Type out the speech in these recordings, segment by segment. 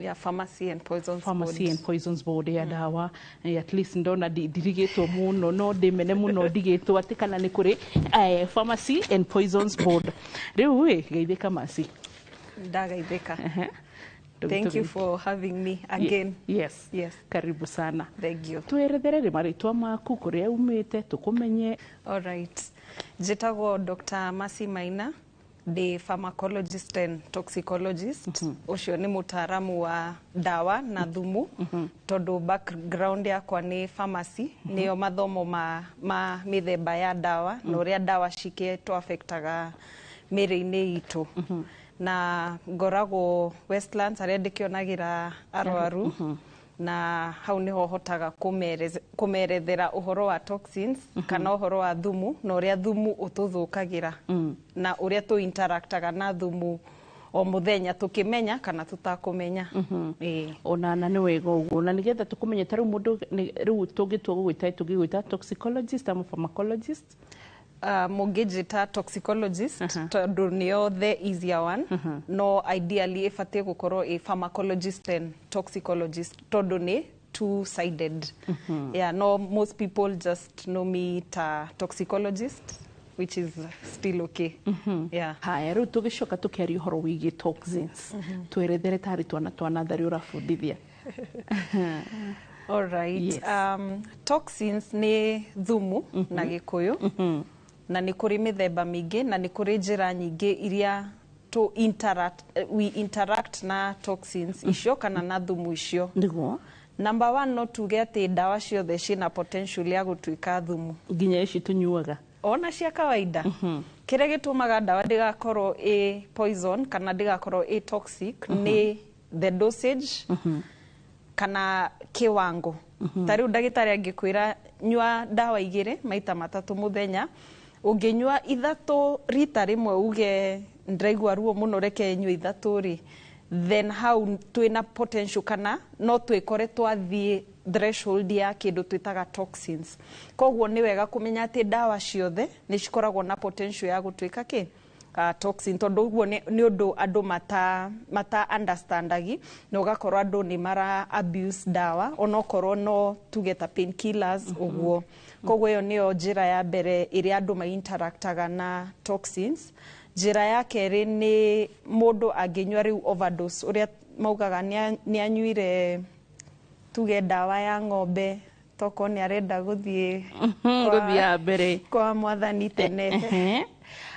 Yeah, Pharmacy and Poisons Pharmacy Board. and Poisons Board ya ndawa. At least ndona ndirigĩtwo mũno, no ndĩmene mũno ndigĩtwo atĩ kana nĩ kũrĩ Pharmacy and Poisons Board. Rĩu ĩ geithĩka, Mercy. Ndagaithĩka. Thank you for having me again. Yes. Yes. Karibu sana. Thank you. Twerethere rĩ marĩtwa maku, kũrĩa umĩte, tũkũmenye. All right. Njĩtagwo Dr. Mercy Maina, ndĩ pharmacologist and toxicologist. Ũcio nĩ mũtaaramu wa ndawa na thumu, tondũ background yakwa nĩ pharmacy, nĩyo mathomo ma mĩthemba ya ndawa na ũrĩa ndawa cikĩtũ affectaga mĩrĩ-inĩ itũ. Na ngoragwo Westlands harĩa ndĩkĩonagĩra arwaru, na hau niho hotaga kũmerethera ũhoro wa toxins kana ũhoro wa thumu na ũrĩa thumu ũtũthũkagĩra na ũrĩa tũ interactaga na thumu o mũthenya, tũkĩmenya kana tũtakũmenya. Ĩĩ. Ona na nĩ wega ũguo, na nĩgetha tũkũmenye ta rĩu mũndũ rĩu tũngĩtua gũgwĩta, tũngĩgwĩta toxicologist ama pharmacologist? Mũngĩnjĩta toxicologist tondũ nĩyo the easier one, no ideally ĩbatiĩ gũkorwo ĩ pharmacologist and toxicologist tondũ nĩ two sided. Yeah, no, most people just know me ta toxicologist, which is still okay. Yeah. Haya, rĩu tũgĩcoka tũkĩaria ũhoro wĩgiĩ toxins, twerethere tarĩ twana twa natharĩ ũrabundithia. All right. Yes. Toxins nĩ thumu na Gĩkũyũ, na nĩ kũrĩ mĩthemba mĩingĩ na nĩ kũrĩ njĩra nyingĩ iria to interact, we interact na toxins icio kana na thumu icio. Number one, no tuge atĩ ndawa ciothe ciĩna potential ya gũtuĩka thumu. Nginya ici tũnyuaga? Ona cia kawaida. Kĩrĩa gĩtũmaga ndawa ndĩgakorwo ĩ poison kana ndĩgakorwo ĩ toxic nĩ the dosage kana kiwango. Ta rĩu ndagĩtarĩ angĩkwĩra nyua ndawa 2 maita 3 mũthenya, ũngĩnyua 3 rita rĩmwe uge ndĩraigua ruo mũno, reke nyue 3 rĩ, then hau twĩna potential kana no twĩkore twathiĩ threshold ya kĩndũ twĩtaga toxins. Koguo nĩ wega kũmenya atĩ ndawa ciothe nĩ cikoragwo na potential ya gũtuĩka kĩ toxin, tondũ ũguo nĩ ũndũ andũ mata understandagi, na ũgakorwo andũ nĩ mara abuse ndawa onokorwo no tuge ta painkillers ũguo. Koguo ĩyo nĩyo njĩra ya mbere ĩrĩa andũ ma interactaga na toxins. Njĩra ya kerĩ nĩ mũndũ angĩnyua rĩu overdose, ũrĩa maugaga nĩ anyuire tuge ndawa ya ng'ombe toko nĩ arenda gũthiĩ Gũthiĩ ya mbere kwa mwathani tene,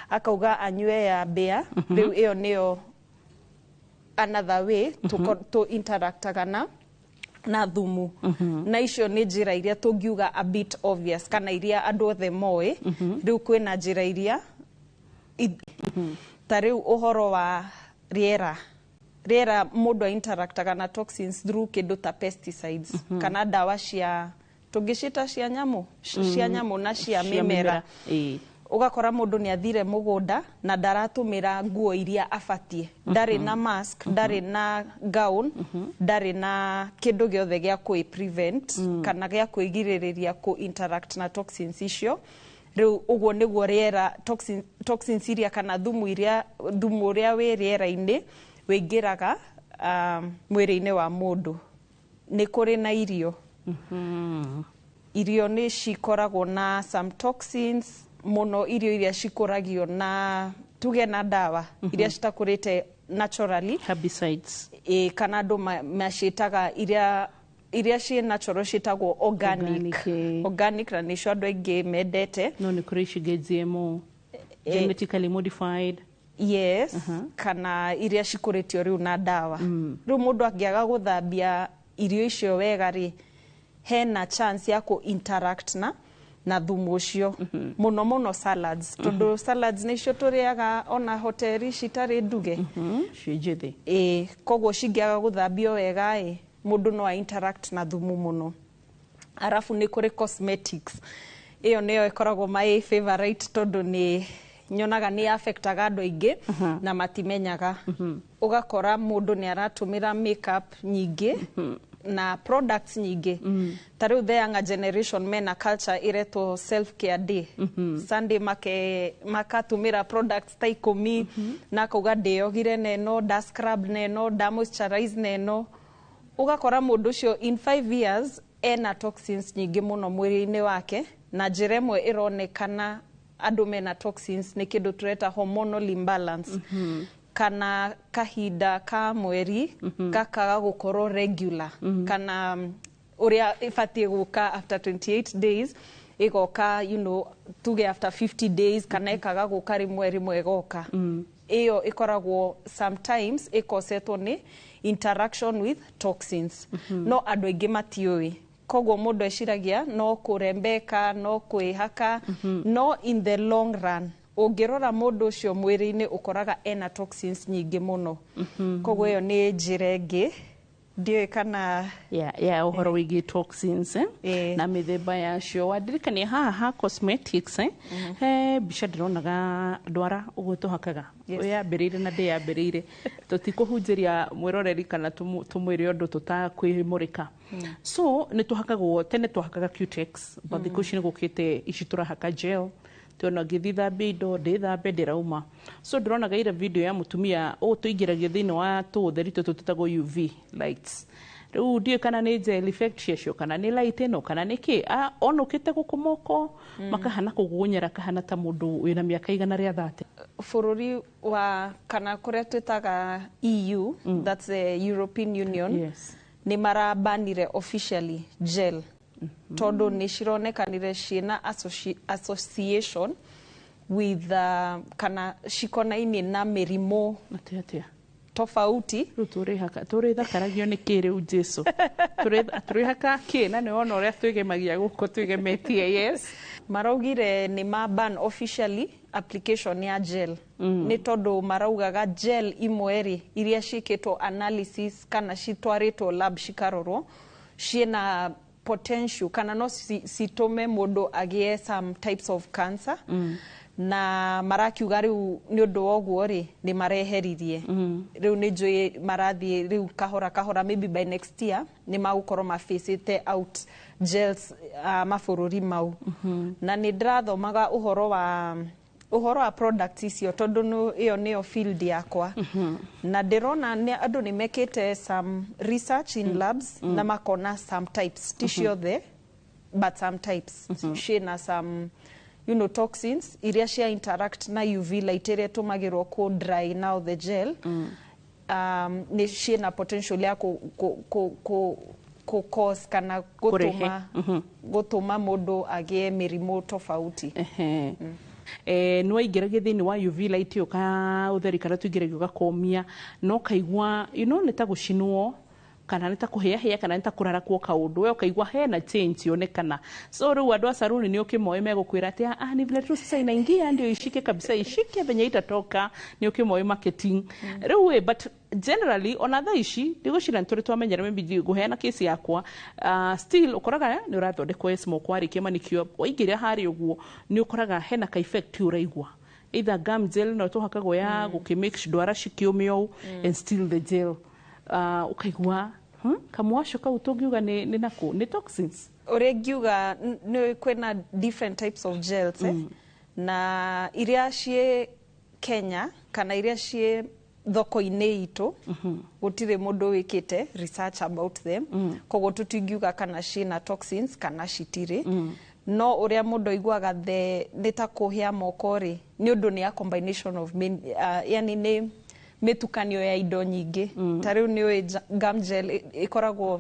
akauga anyue ya mbĩa. Rĩu ĩyo nĩyo another way tũ interactaga na thumu. Na icio nĩ njĩra iria tũngiuga a bit obvious kana iria andũ othe moĩ. Rĩu kwĩna njĩra iria ta rĩu ũhoro wa rĩera. Rĩera, mũndũ interactaga na toxins through kĩndũ ta pesticides kana ndawa cia tũngĩciĩta cia nyamũ, cia nyamũ na cia cia mĩmera. Mĩmera. Ĩĩ. Ũgakora mũndũ nĩ athire mũgũnda na ndaratũmĩra nguo iria abatiĩ, ndarĩ na mask, ndarĩ na gown, ndarĩ na kĩndũ gĩothe gĩa kũ prevent kana gĩa kwĩgirĩrĩria kũ interact na toxins icio. Rĩu ũguo nĩguo rĩera toxins iria kana thumu iria, thumu ũrĩa wĩ rĩera-inĩ wĩingĩraga mwĩrĩ-inĩ wa mũndũ. Nĩ kũrĩ na irio. Irio nĩ cikoragwo na some toxins mũno, irio iria cikũragio na tuge na ndawa, iria citakũrĩte naturally. Herbicides. Ĩ, kana andũ maciĩtaga iria ciĩ natural ciĩtagwo organic. Organic, ĩ. Organic, na nĩcio andũ aingĩ mendete. No nĩ kũrĩ ici ingĩ GMO, genetically modified. Yes, kana iria cikũrĩtio rĩu na ndawa. Rĩu mũndũ angĩaga gũthambia irio icio wega rĩ, hena chance ya kũ interact na thumu ũcio, mũno mũno salads, tondũ salads nĩcio tũrĩaga ona hoteli citarĩ nduge. Ciĩ njĩthĩ. Ĩ, koguo cingĩaga gũthambio wega ĩ, mũndũ no a interact na thumu mũno. Arabu nĩ kũrĩ cosmetics. Ĩyo nĩyo ĩkoragwo my favorite tondũ nĩ nyonaga nĩ affectaga andũ aingĩ na matimenyaga. Ũgakora mũndũ nĩ aratũmĩra makeup nyingĩ. na products nyingĩ. Ta rĩu the younger generation mena culture ĩretwo self care day. Sunday makatũmĩra products ta 10 na akauga ndĩyogire neno, nda scrub neno, nda moisturize neno. Ũgakora mũndũ ũcio in 5 years ena toxins nyingĩ mũno mwĩrĩ-inĩ wake. Na njĩra ĩmwe ĩronekana andũ mena toxins nĩ kĩndũ tũreta hormonal imbalance, kana kahinda ka mweri gakaga gũkorwo regular, kana ũrĩa ĩbatiĩ gũka after 28 days ĩgoka, tuge after 50 days, kana ĩkaga gũka rĩmwe rĩmwe ĩgoka. Ĩyo ĩkoragwo sometimes ĩkosetwo nĩ interaction with toxins, no andũ aingĩ matiũĩ. Koguo mũndũ eciragia no kũrembeka, no kwĩhaka, no in the long run ũngĩrora mũndũ ũcio mwĩrĩ-inĩ ũkoraga ena toxins nyingĩ mũno. Koguo ĩyo nĩ njĩra ĩngĩ, ndiũĩ kana ya ũhoro wĩgiĩ toxins, eh? Ĩĩ. Na mĩthemba yacio. Wandirikania haha ha cosmetics, eh? He mbica ndĩronaga ndwara ũguo tũhakaga. Yambĩrĩire na ndĩyambĩrĩire, tũtikũhunjĩria mwĩroreri kana tũmwĩre ũndũ tũtakwĩmũrĩka. So nĩ tũhakagwo, tene twahakaga Cutex, but thikũ ici nĩ gũkĩte ici tũrahaka gel. Tuona ngĩthiĩ thambia indo, ndĩthambe, ndĩrauma. So ndĩronaga ira video ya mũtumia ũũ tũingĩragio thĩinĩ wa tũũtheri tũtũ tũtagwo UV lights. Rĩu ndiũĩ kana nĩ gel effect ciacio, kana nĩ light ĩno, kana nĩ kĩ. Onũkĩte gũkũ moko makahana kũgunyĩra, kahana ta mũndũ wĩna mĩaka 130. Bũrũri wa kana kũrĩa twĩtaga EU, that's the European Union, nĩ marabanire officially gel tondũ nĩ cironekanire ciĩna association with kana cikonainie na mĩrimũ Atĩa atĩa? tofauti. Rĩu tũrĩhaka tũrĩthakaragio nĩ kĩ rĩu? Jesu, tũrĩhaka kĩ? Na nĩ wona ũrĩa twĩgemagia gũkũ twĩgemetie, yes. Maraugire nĩ ma ban officially application ya gel nĩ tondũ maraugaga gel imwe rĩ, iria ciĩkĩtwo analysis kana citwarĩtwo lab cikarorwo, ciĩna potential kana no citũme mũndũ agĩe some types of cancer. Na marakiuga rĩu nĩ ũndũ wa ũguo rĩ, nĩ mareheririe. Rĩu nĩ njũĩ marathiĩ rĩu kahora kahora, maybe by next year nĩ magũkorwo mafacĩte out gels mabũrũri mau. Na nĩ ndĩrathomaga ũhoro wa products icio tondũ ĩyo nĩyo field yakwa, na ndĩrona andũ nĩ mekĩte some research in labs na makona some types, ti ciothe but some types, ciĩna some toxins iria cia interact na UV light ĩrĩa ĩtũmagĩrwo kũ dry now the gel. Nĩ ciĩna potential ya kũ cause kana Kũrehe. gũtũma mũndũ agĩe mĩrimũ tofauti. Ehe. Nĩ waingĩragia thĩinĩ wa UV light ĩyo, ka ũtheri karĩa tũingĩragio gakomia, no kaigua nĩ ta gũcinwo, kana nĩ ta kũhĩahĩa, kana nĩ ta kũrarakwo kaũndũ, we ũkaigua hena change yonekana. So rĩu andũ a saruni nĩ ũkĩmoĩ megũkwĩra atĩ ah, ni vile tu sasa inaingia ndio ishike kabisa, ishike venye itatoka. Nĩ ũkĩmoĩ marketing rĩu ĩ. But generally ona thaa ici ndigũcira nĩ tũrĩ twamenyera, maybe ngũheana kesi yakwa, still ũkoraga nĩ ũrathondekwo smoke, warĩkia manicure waingĩra harĩa ũguo nĩ ũkoraga hena ka effect ũraigua, either gum gel no tũhakagwo ya gũkĩ ndwara cikĩũme ũũ, and still the gel ũkaigua kamwaco kau tũngiuga nĩ nakũ nĩ toxins. Ũrĩa ingiuga nĩ kwĩna different types of gels, eh? Na iria ciĩ Kenya kana iria ciĩ thoko-inĩ itũ, gũtirĩ mũndũ wĩkĩte research about them, koguo tũtingiuga kana ciĩna toxins kana citirĩ. No ũrĩa mũndũ aiguaga nĩ ta kũhĩa moko rĩ, nĩ ũndũ nĩ a combination of many, yani nĩ mĩtukanio ya indo nyingĩ. Ta rĩu nĩ ũĩ gum gel ĩkoragwo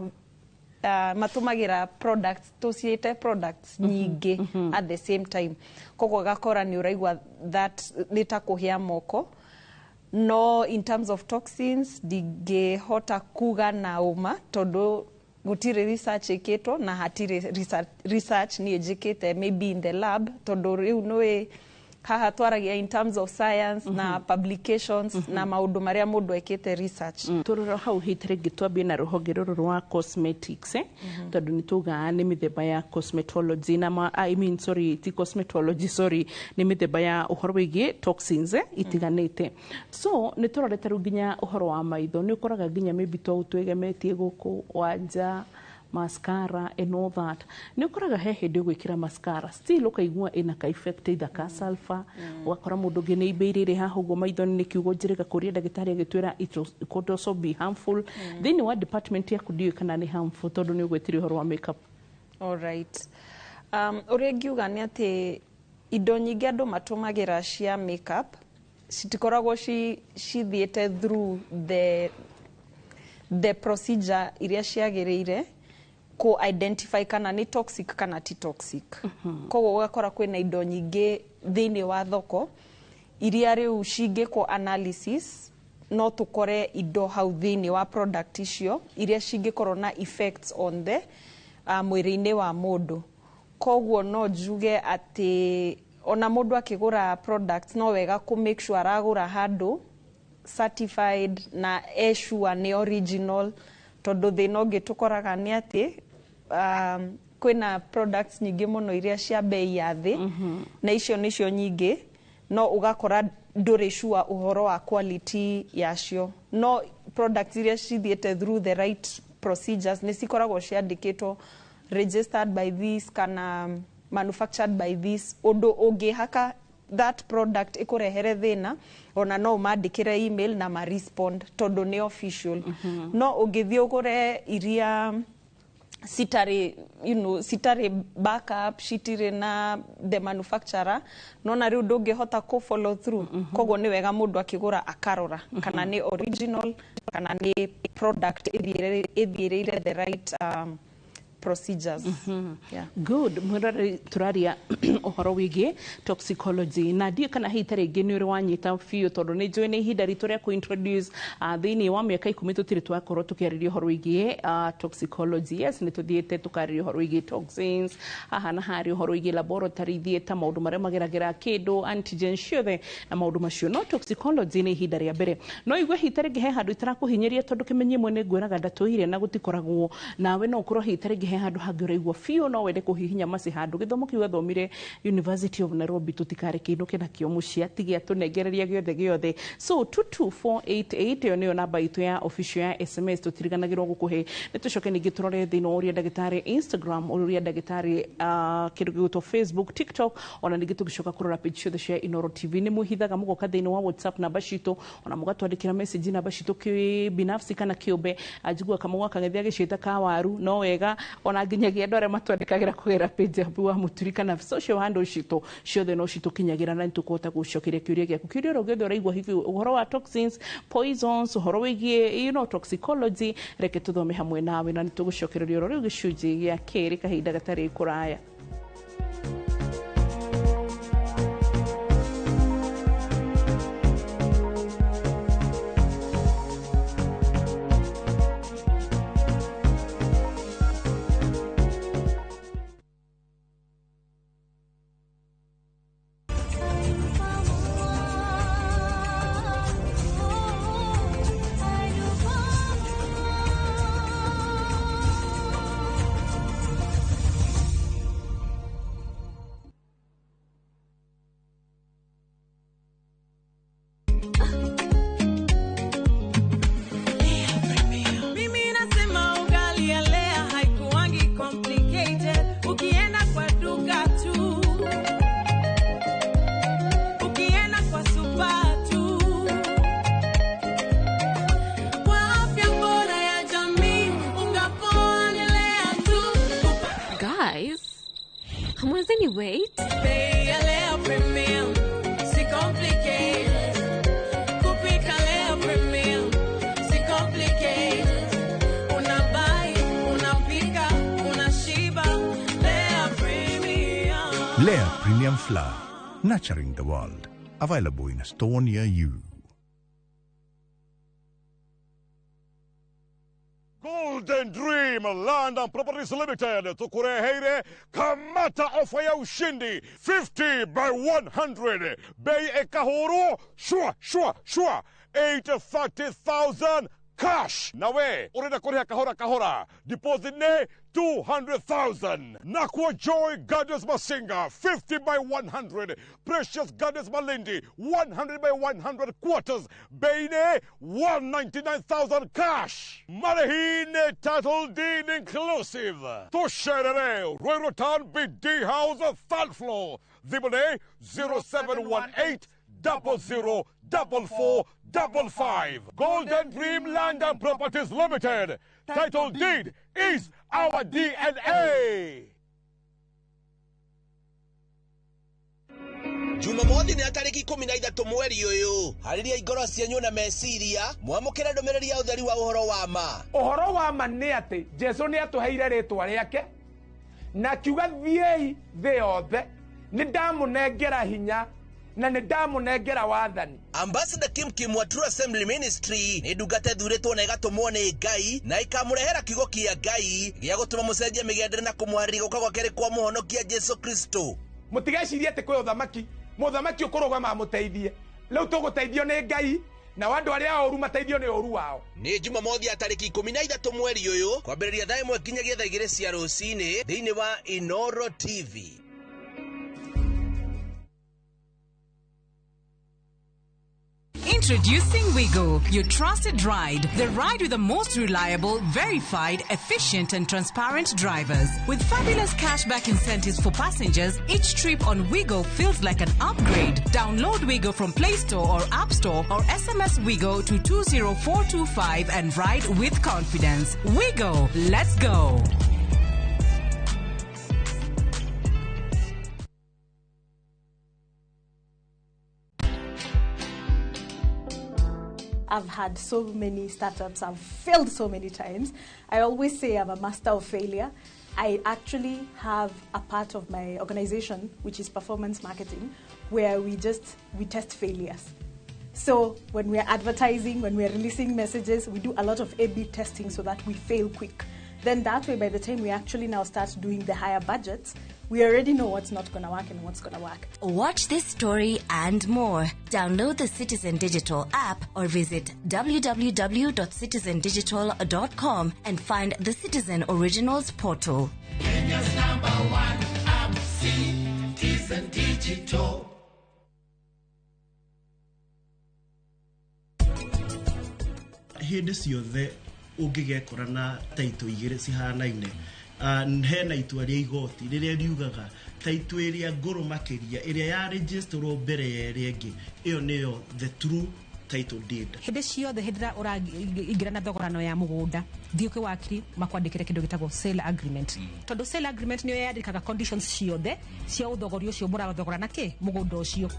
matũmagĩra products, tũciĩte products nyingĩ at the same time, koguo ũgakora nĩ ũraigua that nĩ ta kũhĩa moko. No in terms of toxins ndingĩhota kuga na ũma tondũ gũtirĩ research ĩkĩtwo na hatirĩ research niĩ njĩkĩte maybe in the lab, tondũ rĩu nĩũĩ Haha twaragia in terms of science na publications na maũndũ marĩa mũndũ ekĩte research. Tũrora hau hita rĩngĩ twambie na rũhonge rũrũ rwa cosmetics, eh? Tondũ nĩ tugaga nĩ mĩthemba ya cosmetology na ma, I mean, sorry, ti cosmetology, sorry, nĩ mĩthemba ya ũhoro wĩgiĩ toxins, eh? Itiganĩte. So nĩ tũrorete rĩu nginya ũhoro wa maitho, nĩ ũkoraga nginya maybe to twĩgemetie gũkũ wanja mascara and all that, nĩ ũkoraga he hĩndĩ ũgwĩkĩra mascara still ũkaigua ĩna ka effect either ka sulfur, ũgakora mũndũ ũngĩ nĩ imbĩire ĩrĩ haha ũguo maitho-inĩ. Nĩ kiugo njĩrĩga kũria ndagĩtarĩ agĩtwĩra it could also be harmful. Thĩinĩ wa department yaku ndiũĩ kana nĩ harmful, tondũ nĩ ũgwĩtire ũhoro wa makeup. Alright. Ũrĩa ingiuga nĩ atĩ indo nyingĩ andũ matũmagĩra cia makeup citikoragwo cithiĩte through the procedure iria ciagĩrĩire ku identify kana nĩ toxic kana ti toxic. Koguo ũgakora kwĩna indo nyingĩ thĩinĩ wa thoko iria rĩu cingĩkwo analysis no tũkore indo hau thĩinĩ wa product icio iria cingĩkorwo na effects on the mwĩrĩ-inĩ wa mũndũ. Koguo no njuge atĩ ona mũndũ akĩgũra products no wega kũ make sure aragũra handũ certified na e sure nĩ original, tondũ thĩna ũngĩ tũkoraga nĩ atĩ kwĩna products nyingĩ mũno iria cia bei ya thĩ, na icio nĩcio nyingĩ no ũgakora ndũrĩ sure ũhoro wa quality yacio. No products iria cithiĩte through the right procedures nĩ cikoragwo ciandĩkĩtwo registered by this kana manufactured by this, ũndũ ũngĩhaka that product ĩkũrehere thĩna ona no ũmandĩkĩre email na ma respond tondũ nĩ official. No ũngĩthiĩ ũgũre iria citarĩ citarĩ backup, citirĩ na the manufacturer, nona rĩu ndũngĩhota kũ follow through. Koguo nĩ wega mũndũ akĩgũra akarora kana nĩ original kana nĩ product ĩthiĩrĩire the right procedures. Yeah. Good. Mwĩroreri, tũraria ũhoro wĩgiĩ toxicology na ndiũ kana hihi ta rĩngĩ nĩ ũrĩ wanyita biũ, tondũ nĩ njũĩ nĩ ihinda ritũ rĩa kũ-introduce thĩinĩ wa mĩaka 10 tũtirĩ twakorwo tũkĩarĩria ũhoro wĩgiĩ toxicology. Yes, nĩ tũthiĩte tũkarĩria ũhoro wĩgiĩ toxins haha na harĩa, ũhoro wĩgiĩ laboratory theatre, maũndũ marĩa mageragĩra kĩndũ, antigen ciothe na maũndũ macio, no toxicology nĩ ihinda rĩa mbere. No igue hihi ta rĩngĩ he handũ itarakũhinyĩria, tondũ kĩmenyi ĩmwe nĩ ngwĩraga ndatũire na gũtikoragwo nawe, no ũkorwo hihi ta rĩngĩ he handũ hangĩ ũraigua biũ no wende kũhihinya maci handũ gĩthomo kĩu athomire University of Nairobi, tũtikareke inũke nakĩo mũciĩ atige atũnengereria gĩothe gĩothe. So 22488 ĩyo nĩyo namba itũ ya official ya SMS, tũtiriganagĩrwo gũkũhe. Nĩ tũcoke ningĩ tũrore thĩinĩ wa ũrĩa ndagĩtarĩ Instagram, ũrĩa ndagĩtarĩ kĩndũ gĩgwĩtwo Facebook, TikTok, ona ningĩ tũgĩcoka kũrora page ciothe cia Inoro TV. Nĩ mwĩhithaga mũgoka thĩinĩ wa WhatsApp namba citũ, ona mũgatwandĩkĩra message namba citũ kĩbinafsi kana kĩũmbe. Anjigua kamau akang'ethia agĩciĩta kawaru no wega, ona nginyagia andũ arĩa matwandĩkagĩra kũgerera page yaku wa mũturi kana social handle citũ ciothe no citũkinyagĩra, na nĩtũkũhota gũcokeria kĩũria gĩaku, kĩũria oro gĩothe ũraigua hihi ũhoro wa toxins, poisons, ũhoro wĩgiĩ toxicology. Reke tũthome hamwe nawe na nĩtũgũcokereria oro rĩu gĩcunjĩ gĩa kerĩ kahinda gatarĩ kũraya. Mimi nasema ugali ya Lea haikuangi complicated. Ukienda kwa duka tu, ukienda kwa super tu. Kwa afya bora ya jamii, unga poa ni Lea tu. Guys, hamwezeni wait? Bei ya Lea Premium, si complicated. Kupika Lea Premium, si complicated. Unabuy, unapika, unashiba. Lea Premium. Lea Premium Flour, nurturing the world. Available in a store near you. Golden Dream Land and Properties Limited tukureheire kamata ofa ya ushindi 50 by 100 bei ekahuru shwa shwa shwa 830,000 cash nawe urenda kuriha kahora kahora deposit ne 200,000. Nakwa Joy Gardens Masinga 50 by 100, Precious Gardens Malindi 100 by 100 quarters bei ne 199,000 cash. Marehine title deed inclusive. Tusherere Ruiru Town BD House third floor. Thimũ 0718 00 44 55. Golden Dream Land and Properties Limited. Title deed is our DNA. Jumamothi nĩ tarĩki 13 mweri ũyũ. Harĩria ngoro cianyu na meciria mwamũkĩre ndũmĩrĩri ya ũtheri wa ũhoro wa ma. Ũhoro wa ma nĩ atĩ Jesu nĩ atũheire rĩtwa rĩake na akiuga thiĩi thĩ yothe, nĩ ndamũnengera hinya na nĩ ndamũnengera wathani. Ambassador Kim Kim wa True Assembly Ministry nĩ ndungata ĩthurĩtwo na ĩgatũmwo nĩ Ngai na ĩkamũrehera kiugo kĩa Ngai gĩa gũtũma mũcenjie mĩgendere na kũmũharĩria gũka gwa kerĩ kwa mũhonokia Jesu Kristo. Mũtigecirie atĩ kwĩ ũthamaki, mũthamaki ũkũrũgama amũteithie. Rĩu tũgũteithio nĩ Ngai na andũ arĩa oru mateithio nĩ ũru wao. Nĩ Jumamothi ya tarĩki 13 mweri ũyũ kwambĩrĩria thaa 1 nginyagia thaa 2 cia rũcinĩ thĩinĩ wa Inoro TV. Introducing Wigo, your trusted ride. The ride with the most reliable, verified, efficient and transparent drivers. With fabulous cashback incentives for passengers, each trip on Wigo feels like an upgrade. Download Wigo from Play Store or App Store or SMS Wigo to 20425 and ride with confidence. Wigo, let's go. I've had so many startups, I've failed so many times. I always say I'm a master of failure. I actually have a part of my organization, which is performance marketing, where we test failures. So when we're advertising, when we're releasing messages, we do a lot of A/B testing so that we fail quick. Then that way, by the time we actually now start doing the higher budgets, we already know what's not going to work and what's going to work. Watch this story and more. Download the Citizen Digital app or visit www.citizendigital.com and find the Citizen Originals portal. Kenya's number one app, Citizen Digital. Hĩndĩ ciothe ũngĩgekora na taitũ igĩrĩ cihanaine, hena itua rĩa igoti rĩrĩa riugaga taitũ ĩrĩa ngũrũ makĩria ĩrĩa ya registerwo mbere ya ĩrĩa ĩngĩ, ĩyo nĩyo the true title deed. Hĩndĩ ciothe hĩndĩ ĩrĩa ũraingĩra na thogorano ya mũgũnda, thiĩ kwĩ wakiri makwandĩkĩre kĩndũ gĩtagwo sale agreement. Tondũ sale agreement nĩyo yandĩkaga conditions ciothe cia ũthogori ũcio mũrathogora kĩ mũgũnda ũcio.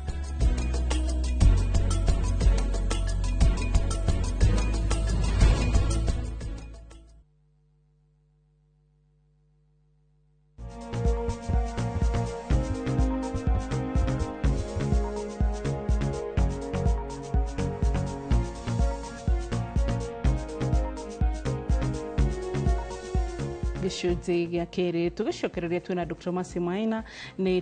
Gĩcunjĩ gĩa kerĩ tũgĩcokereria twĩna Dr. Mercy Maina nĩ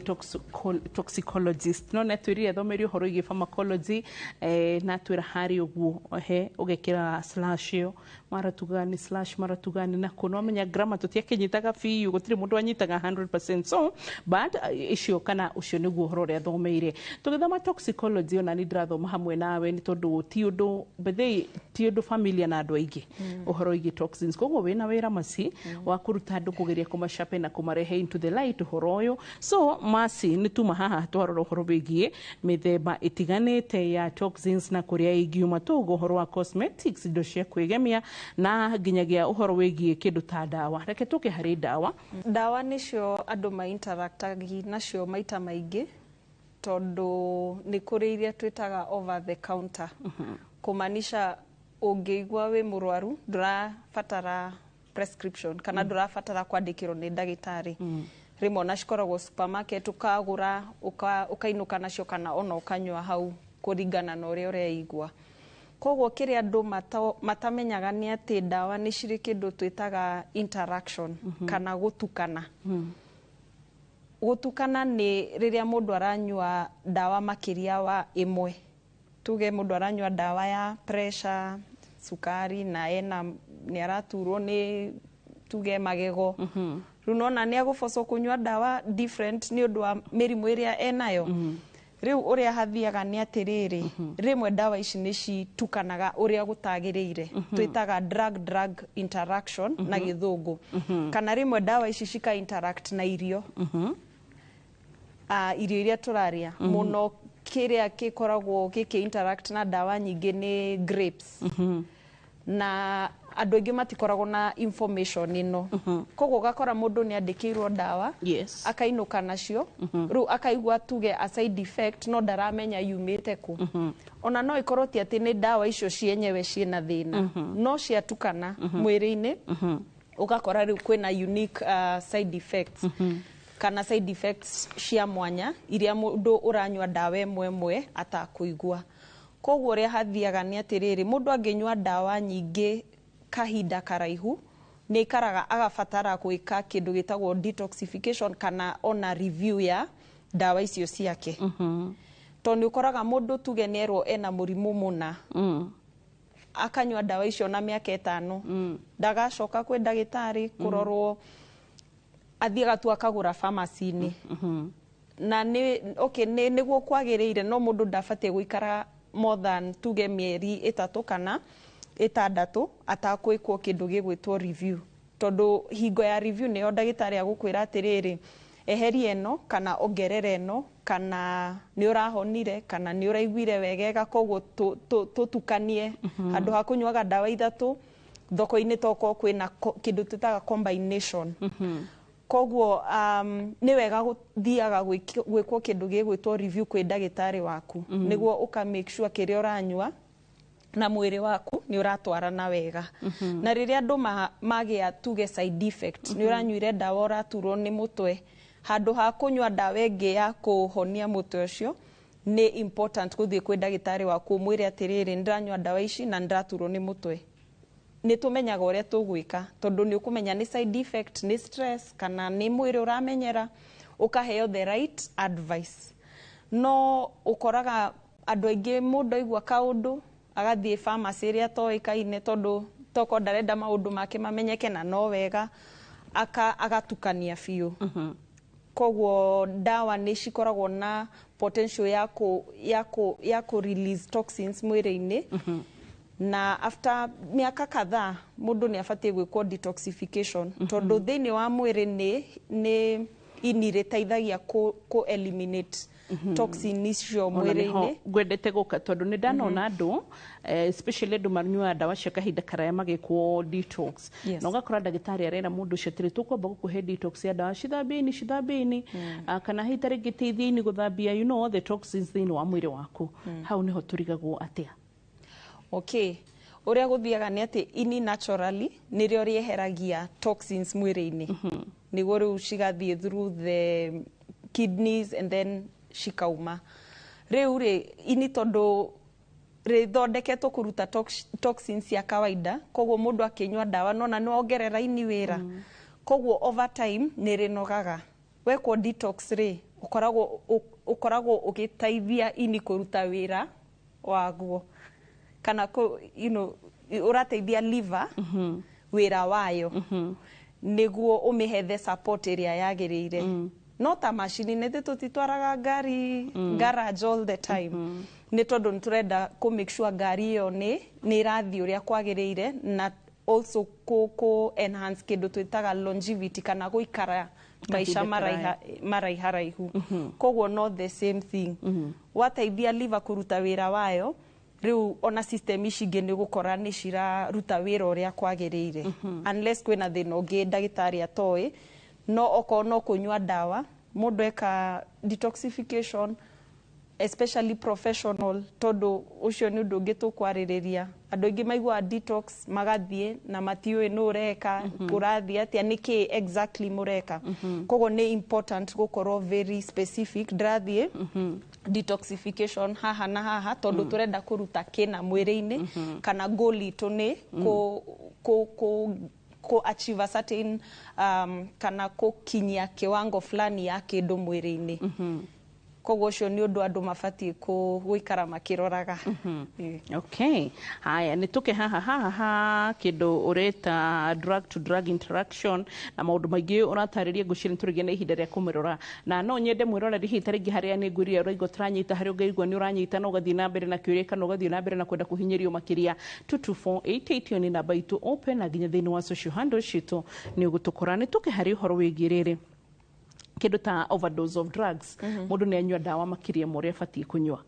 toxicologist no nĩ atwĩrire athomeire ũhoro wĩgiĩ pharmacology, na atwĩra harĩ ũguo he ũgekĩra slash ĩyo maratuga nĩ slash maratuga nĩ nakũ no amenya grammar tũtiakĩnyitaga biũ gũtirĩ mũndũ anyitaga 100% so but icio kana ũcio nĩguo ũhoro ũrĩa athomeire. Tũgĩthoma toxicology ona nĩ ndĩrathoma hamwe nawe nĩ tondũ ti ũndũ bethĩ ti ũndũ familiar na andũ aingĩ ũhoro wĩgiĩ toxins, koguo wĩna wĩra Mercy wa kũruta andũ kũgeria kũmacape na kũmarehe into the light ũhoro ũyũ. So Mercy nĩ tuma haha twarora ũhoro wĩgiĩ mĩthemba ĩtiganĩte ya toxins na kũrĩa ingiuma, tũguo ũhoro wa cosmetics, indo cia kwĩgemia na nginyagia ũhoro wĩgiĩ kĩndũ ta ndawa. Reke tũke harĩ ndawa. Ndawa nĩcio andũ ma-interactagi nacio maita maingĩ tondũ nĩ kũrĩ iria twĩtaga over the counter, kũmaanisha ũngĩigua wĩ mũrwaru ndũrabatara prescription kana ndũrabatara kwandĩkĩrwo nĩ ndagĩtarĩ. Rĩmwe ona cikoragwo supermarket ũkagũra ũkainũka nacio kana ona ũkanyua hau kũringana na ũrĩa ũreigua. Koguo kĩrĩa andũ matamenyaga nĩ atĩ ndawa nĩ cirĩ kĩndũ twĩtaga interaction kana gũtukana. Gũtukana nĩ rĩrĩa mũndũ aranyua ndawa makĩria wa ĩmwe. Tuge mũndũ aranyua ndawa ya pressure, cukari, na ena nĩ araturwo nĩ tuge magego. Rĩu nona nĩ agũbocwo kũnyua ndawa different nĩ ũndũ wa mĩrimũ ĩrĩa enayo. Rĩu ũrĩa hathiaga nĩ atĩrĩrĩ, rĩmwe ndawa ici nĩ citukanaga ũrĩa gũtagĩrĩire, twĩtaga drug drug interaction na gĩthũngũ, kana rĩmwe ndawa ici cika interact na irio, irio iria tũrarĩa. Mũno kĩrĩa gĩkoragwo gĩkĩ interact na ndawa nyingĩ nĩ grapes, na andũ aingĩ matikoragwo na information ĩno. Koguo ũgakora mũndũ nĩ andĩkĩirwo ndawa, akainũka nacio, rĩu akaigua tuge a side effect, no ndaramenya yumĩte kũ. Ona no ĩkorwo ti atĩ nĩ ndawa icio cienyewe ciĩna thĩna, no ciatukana mwĩrĩ-inĩ, ũgakora rĩu kwĩna unique side effects kana side effects cia mwanya iria mũndũ ũranyua ndawa ĩmwe ĩmwe atakũigua. Koguo ũrĩa hathiaga nĩ atĩrĩrĩ, mũndũ angĩnyua ndawa nyingĩ kahinda karaihu, nĩ aikaraga agabatara gwĩka kĩndũ gĩtagwo detoxification kana ona review ya ndawa icio ciake, tondũ nĩ ũkoraga mũndũ tuge nĩ erwo ena mũrimũ mũna, akanyua ndawa icio na mĩaka 5, ndagacoka kwĩ ndagĩtarĩ kũrorwo, athiaga tu akagũra pharmacy-inĩ. Na nĩ okay, nĩ nĩguo kwagĩrĩire, no mũndũ ndabatiĩ gũikara more than tuge mĩeri 3 kana 6 atakwĩkwo kĩndũ gĩgwĩtwo review, tondũ hingo ya review nĩyo ndagĩtarĩ agũkwĩra atĩrĩrĩ, eheria ĩno kana ongerera ĩno, kana nĩ ũrahonire kana nĩ ũraiguire wegega. Koguo tũtukanie handũ ha kũnyuaga ndawa 3 thoko-inĩ, tokorwo kwĩna kĩndũ twĩtaga combination. Koguo nĩ wega gũthiaga gwĩkwo kĩndũ gĩgwĩtwo review kwĩ ndagĩtarĩ waku, nĩguo ũka make sure kĩrĩa ũranyua na mwĩrĩ waku nĩ ũratwarana wega. Na rĩrĩa andũ magĩa tuge side effect, nĩ ũranyuire ndawa ũraturwo nĩ mũtwe, handũ ha kũnyua ndawa ĩngĩ ya kũhonia mũtwe ũcio, nĩ important gũthiĩ kwĩ ndagĩtarĩ waku ũmwĩre atĩrĩrĩ, nĩ ndĩranyua ndawa ici na nĩ ndĩraturwo nĩ mũtwe. Nĩ tũmenyaga ũrĩa tũgwĩka, tondũ nĩ ũkũmenya nĩ side effect, nĩ stress, kana nĩ mwĩrĩ ũramenyera, ũkaheo the right advice. No ũkoraga andũ aingĩ, mũndũ aigua kaũndũ agathiĩ pharmacy ĩrĩa atoĩkaine, tondũ toko ndarenda maũndũ make mamenyeke, na no wega agatukania biũ. Koguo ndawa nĩ cikoragwo na potential ya kũ release toxins mwĩrĩ-inĩ, na after mĩaka kadhaa mũndũ nĩ abatiĩ gwĩkwo detoxification, tondũ thĩinĩ wa mwĩrĩ nĩ ini rĩteithagia kũ eliminate toxin icio Ona nĩho mwĩrĩ-inĩ. Ngwendete gũka, tondũ nĩ ndanona andũ, especially andũ manyuaga ndawa cia kahinda karaya magĩkwo detox, na ũgakora ndagĩtarĩ arera mũndũ ũcio atĩrĩ, tũkwamba gũkũhe detox ya ndawa, cithambie ini, cithambie ini, kana hihi ta rĩngĩ teithia ini gũthambia the toxins thĩinĩ wa mwĩrĩ waku. Hau nĩho tũrigagwo atĩa? Okay, ũrĩa gũthiaga nĩ atĩ ini naturally nĩrĩo rĩeheragia toxins mwĩrĩ-inĩ, nĩguo rĩu cigathiĩ through the kidneys and then cikauma. Rĩu rĩ, ini tondũ rĩthondeketwo kũruta toxins cia kawaida, koguo mũndũ akĩnyua ndawa nona nĩ wongerera ini wĩra. Koguo over time nĩ rĩnogaga. Wekwo detox rĩ, ũkoragwo ũgĩteithia ini kũruta wĩra waguo, kana ũrateithia liver wĩra wayo, nĩguo ũmĩhe the support ĩrĩa yagĩrĩire. No ta macini, nĩ tũtitwaraga ngari garage all the time nĩ tondũ nĩ tũrenda kũ make sure ngari ĩyo nĩ ĩrathiĩ ũrĩa kwagĩrĩire, na also kũ enhance kĩndũ twĩtaga longevity kana gũikara maica kahinda maraiha maraiharaihu. Koguo no the same thing, wateithia liver kũruta wĩra wayo, rĩu ona system ici ingĩ nĩ ũgũkora nĩ ciraruta wĩra ũrĩa kwagĩrĩire, unless kwĩna thĩna ũngĩ ndagĩtarĩ atoĩ. No okorwo no kũnyua ndawa, mũndũ eka detoxification, especially professional, tondũ ũcio nĩ ũndũ ũngĩ tũkwarĩrĩria. Andũ aingĩ maiguaga detox magathiĩ na matiũĩ nũ ũreka, kũrathiĩ atĩa, nĩkĩ exactly mũreka. Koguo nĩ important gũkorwo very specific, ndĩrathiĩ Detoxification haha na haha, tondu turenda kuruta kina mwiri-inĩ, kana goal itũ nĩ ku achieve a certain kana kukinyia kiwango fulani ya kindu mwiri-inĩ. Koguo ũcio nĩ ũndũ andũ mabatiĩ gũikara makĩroraga. Ĩĩ. Okay, haya, nä tå ke haha kä ndå å reta drug to drug interaction na maå ndå maingä å ratarä ria. Ngå ciria nä tå rä na ihinda rä a kå mä rora, na no nyende mwä roreri hihi ta rĩngĩ harĩa nĩ ngwĩrire ũraigua tũranyita, harĩa ũngĩigua nĩ ũranyita na ũgathiĩ na mbere na kĩũria kana ũgathiĩ na mbere na kwenda kũhinyĩrio makĩria, 22488 nĩ namba itũ open, na nginya thĩinĩ wa social handles citũ nĩ ũgũtũkora. Nĩ tũke harĩ ũhoro wĩgiĩ rĩrĩ kĩndũ ta overdose of drugs. Mũndũ nĩ anyua ndawa makĩria ma ũrĩa abatiĩ kũnyua.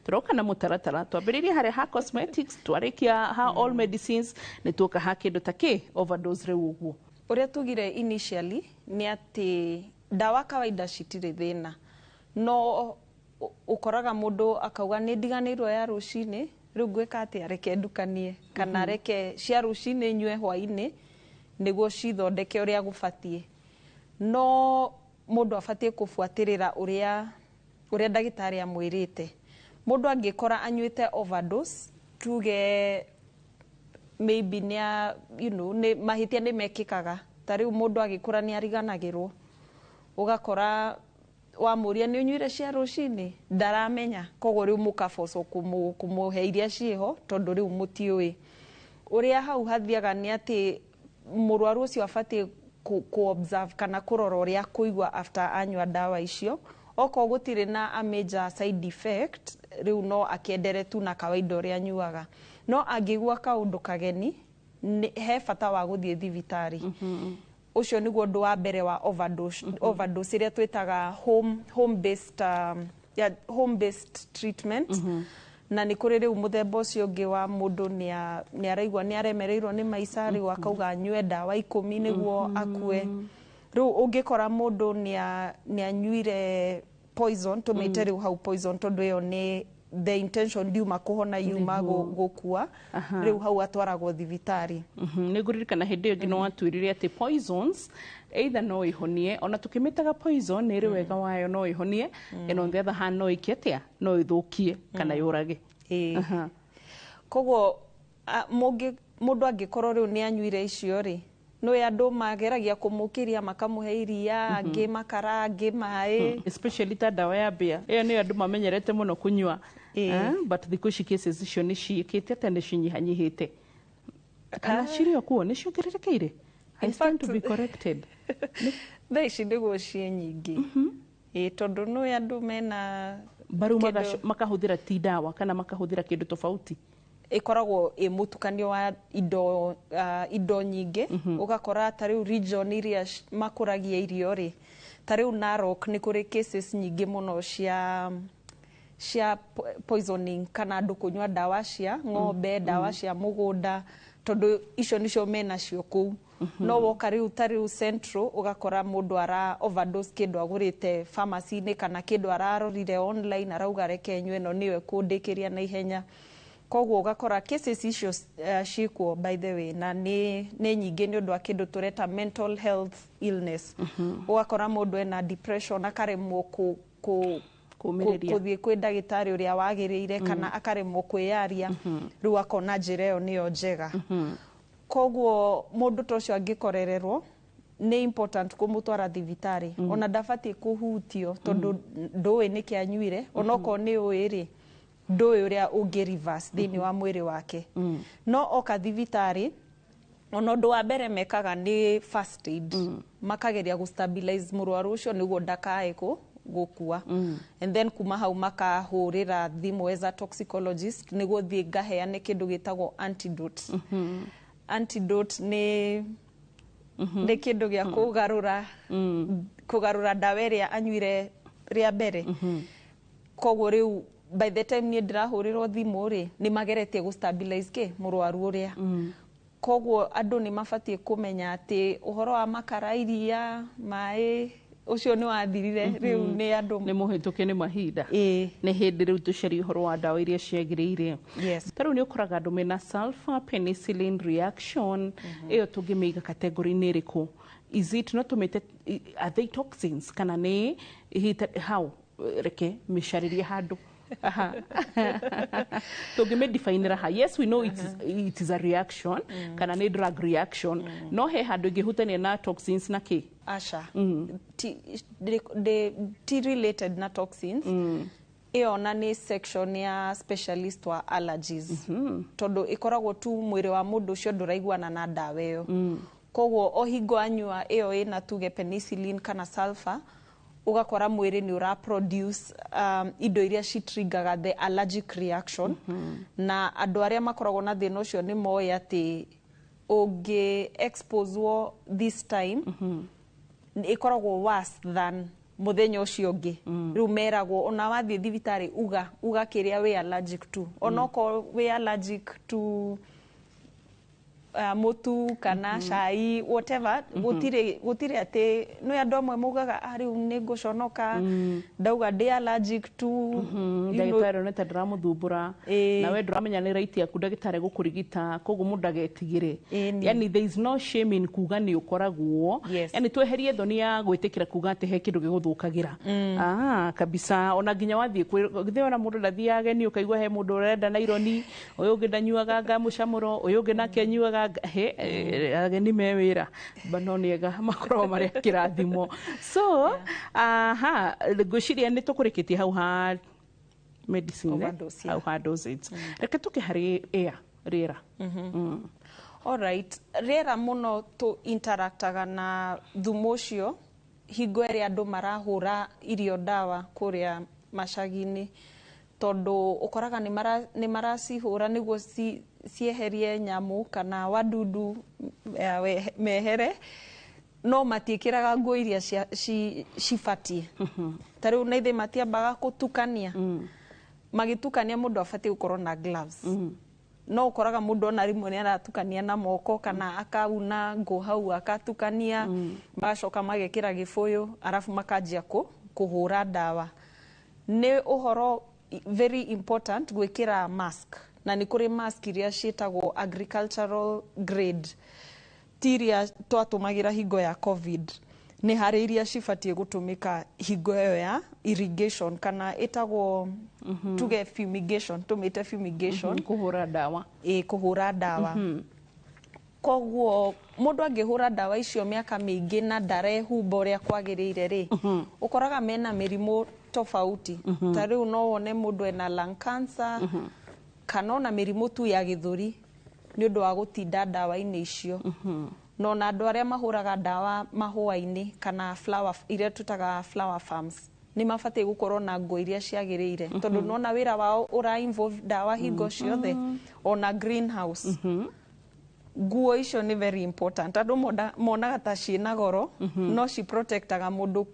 Tũroka na mũtaratara, twambĩrĩrie harĩa ha cosmetics, twarĩkia ha all medicines, nĩ tuoka ha kĩndũ ta kĩ overdose rĩu ũguo. Ũrĩa tugire initially nĩ atĩ ndawa kawaida citirĩ thĩna, no ũkoraga mũndũ akauga, "Nĩ ndiganĩirwo ya rũcinĩ, rĩu ngwĩka atĩa? Reke ndukanie kana reke cia rũcinĩ nyue hwainĩ nĩguo cithondeke ũrĩa gũbatiĩ." No mũndũ abatiĩ kũbuatĩrĩra ũrĩa ndagĩtarĩ amwĩrĩte. Mũndũ angĩkora anyuĩte overdose, tuge maybe nĩ a, nĩ mahĩtia nĩ mekĩkaga, ta rĩu mũndũ agĩkũra nĩ ariganagĩrwo, ũgakora wamũria, "Nĩ ũnyuire cia rũcinĩ?" ndaramenya. Koguo rĩu mũkabocwo kũmũhe iria ciĩho, tondũ rĩu mũtiũĩ ũrĩa hau hathiaga. Nĩ atĩ mũrwaru ũcio abatiĩ ku observe kana kũrora ũrĩa kũigua after anyua ndawa icio. Okorwo gũtirĩ na a major side effect, rĩu no akĩendere tu na kawaida ũrĩa anyuaga. No angĩigua kaũndũ kageni, he bata wa gũthiĩ thibitarĩ. Ũcio nĩguo ũndũ wa mbere wa overdose, overdose ĩrĩa twĩtaga home based, yeah, home based treatment. Na nĩ kũrĩ rĩu mũthemba ũcio ũngĩ wa mũndũ nĩ araigua nĩ aremereirwo nĩ maica, rĩu akauga anyue ndawa 10 nĩguo akue. Rĩu ũngĩkora mũndũ nĩ anyuire poison, tũmĩte rĩu hau poison, tondũ ĩyo nĩ the intention ndiuma kũhona, yuma gũkua. Rĩu hau atwaragwo thibitarĩ. Nĩ ngũririkana hĩndĩ ĩyo ĩngĩ nĩ watwĩrire atĩ poisons either no ĩhonie, ona tũkĩmĩtaga poison nĩ ĩrĩ wega wayo, no ĩhonie, and on the other hand no ĩke atĩa? No ĩthũkie kana yũrage. Ĩĩ. Koguo mũndũ angĩkorwo rĩu nĩ anyuire icio rĩ, nĩ andũ mageragia kũmũkĩria, makamũhe iria, angĩ makara, angĩ maĩ. Especially ta ndawa ya mbĩa, ĩyo nĩyo andũ mamenyerete mũno kũnyua. But thikũ ici cases icio nĩ ciĩkĩte atĩa? Nĩ cinyihanyihĩte kana cirĩ o kuo, nĩ ciongererekeire? I stand to be corrected. Thaa ici nĩguo ciĩ nyingĩ. Ĩĩ, tondũ nĩ andũ mena baru makahũthĩra ti ndawa kana makahũthĩra kĩndũ tofauti. Ĩkoragwo ĩ mũtukanio wa indo nyingĩ. Ũgakora ta rĩu region iria makũragia irio rĩ, ta rĩu Narok nĩ kũrĩ cases nyingĩ mũno cia poisoning kana andũ kũnyua ndawa cia ng'ombe, ndawa cia mũgũnda, tondũ icio nicio menacio kũu. No woka rĩu ta rĩu Central, ũgakora mũndũ ara overdose kĩndũ agũrĩte pharmacy-inĩ kana kĩndũ ararorire online, arauga, "Reke nyue ĩno, nĩyo ĩkũndĩkĩria na ihenya." Koguo ũgakora cases icio ciĩkuo, by the way, na nĩ nyingĩ nĩ ũndũ wa kĩndũ tũreta mental health illness. Ũgakora mũndũ ena depression, akaremwo kũ Kũũmĩrĩria. Kũthiĩ kwĩ ndagĩtarĩ ũrĩa wagĩrĩire kana akaremwo kwĩyaria, rĩu akona njĩra ĩyo nĩyo njega. Koguo mũndũ ta ũcio angĩkorererwo, nĩ important kũmũtwara thibitarĩ. Ona ndabatiĩ kũhutio, tondũ ndũĩ nĩkĩ anyuire. Onokorwo nĩ ũĩ rĩ, ndũĩ ũrĩa ũngĩ reverse thĩinĩ wa mwĩrĩ wake. No oka thibitarĩ, ona ũndũ wa mbere mekaga nĩ first aid, makageria gũ stabilize mũrwaru ũcio nĩguo ndakae gũkua, and then kuma hau makahũrĩra thimũ as a toxicologist nĩguo thiĩ ngaheane kĩndũ gĩtagwo antidote. Antidote nĩ kĩndũ gĩa kũgarũra ndawa ĩrĩa anyuire rĩa mbere. Koguo rĩu by the time niĩ ndĩrahũrĩrwo thimũ rĩ, nĩ mageretie gũ stabilize kĩ mũrwaru ũrĩa. Koguo andũ nĩ mabatiĩ kũmenya atĩ ũhoro wa makara, iria, maĩ, ũcio nĩ wathirire. Rĩu nĩ andũ nĩ mũhĩtũke nĩ mahinda. Ĩĩ. Nĩ hĩndĩ rĩu tũcarie ũhoro wa ndawa iria ciagĩrĩire. Ta rĩu nĩ ũkoraga andũ mena sulfur penicillin reaction, ĩyo tũngĩmĩiga category-inĩ ĩrĩkũ? Is it no tũmĩte, are they toxins kana nĩ how? Reke mĩcarĩrie handũ. Aha. Tũngĩmĩdefinĩra ha? Yes, we know it is a reaction kana nĩ drug reaction, no he handũ ĩngĩhutania na toxins na kĩ? Aca, ti related na toxins. Ĩyo ona nĩ section ya specialist wa allergies, tondũ ĩkoragwo tu mwĩrĩ wa mũndũ ũcio ndũraiguana na ndawa ĩyo. Koguo o hingo anyua ĩyo ĩna tuge penicillin kana sulfur, ũgakora mwĩrĩ nĩ ũra produce indo iria citriggaga the allergic reaction. Na andũ arĩa makoragwo na thĩna ũcio nĩ moĩ atĩ ũngĩ exposewo this time, ĩkoragwo worse than mũthenya ũcio ũngĩ. Rĩu meragwo ona wathiĩ thibitarĩ, uga kĩrĩa wĩ allergic to, onokorwo wĩ allergic to mũtu kana cai, whatever. Gũtirĩ atĩ nĩ andũ amwe maugaga, "Ah, rĩu nĩ ngũconoka ndauga ndĩ allergic to you know." Ndagĩtarĩ nĩ ta ndĩramũthumbũra. Na we ndũramenya nĩ right yaku ndagĩtarĩ gũkũrigita, koguo mũndũ agetigĩre. Yani there is no shame in kuga nĩ ũkoragwo. Yani tweherie thoni ya gwĩtĩkĩra kuga atĩ he kĩndũ gĩgũthũkagĩra. Ah, kabisa. Ona nginya wathiĩ githĩ ona mũndũ ndathiaga ageni, ũkaigua he mũndũ ũrenda naironi, ũyũ ũngĩ ndanyuaga nga mũcamũro, ũyũ ũngĩ nake anyuaga he ageni me wĩra. Ba no nĩega makoragwo marĩ a kĩrathimo. So aha, ngwĩciria nĩ tũkũrĩkĩtie hau ha medicine, eh? Overdose, yeah. Hau ha dosage. Reke tũke harĩ air, rĩera. Alright, rĩera mũno tũ interactaga na thumu ũcio hingo ĩrĩa andũ marahũra irio ndawa kũrĩa macagi-inĩ, tondũ ũkoraga nĩ maracihũra nĩguo cieherie nyamũ kana wadudu mehere, no matiĩkĩraga nguo iria cibatiĩ. Ta rĩu na ithe matiambaga gũtukania. Magĩtukania, mũndũ abatiĩ gũkorwo na gloves, no ũkoraga mũndũ ona rĩmwe nĩ aratukania na moko kana akauna ngũ hau akatukania. Magacoka magekĩra gĩbũyũ, arabu makanjia kũhũra ndawa. Nĩ ũhoro very important gwĩkĩra mask, na nĩ kũrĩ mask iria ciĩtagwo agricultural grade, ti iria twatũmagĩra hingo ya COVID. Nĩ harĩ iria cibatiĩ gũtũmĩka hingo ĩyo ya irrigation kana ĩtagwo tuge fumigation, tũmĩte fumigation. Kũhũra ndawa. Ĩ, kũhũra ndawa. Koguo mũndũ angĩhũra ndawa icio mĩaka mĩingĩ na ndarehumba ũrĩa kwagĩrĩire rĩ, ũkoraga mena mĩrimũ tofauti. Ta rĩu no wone mũndũ ena lung cancer kana ona mĩrimũ tu ya gĩthũri nĩ ũndũ wa gũtinda ndawa-inĩ icio. Na ona andũ arĩa mahũraga ndawa mahũa-inĩ kana flower, iria tũtaga flower farms, nĩ mabatiĩ gũkorwo na nguo iria ciagĩrĩire, tondũ nona wĩra wao ũra involve ndawa hingo ciothe. Ona greenhouse, nguo icio nĩ very important. Andũ monaga ta ciĩna goro, no ci protectaga mũndũ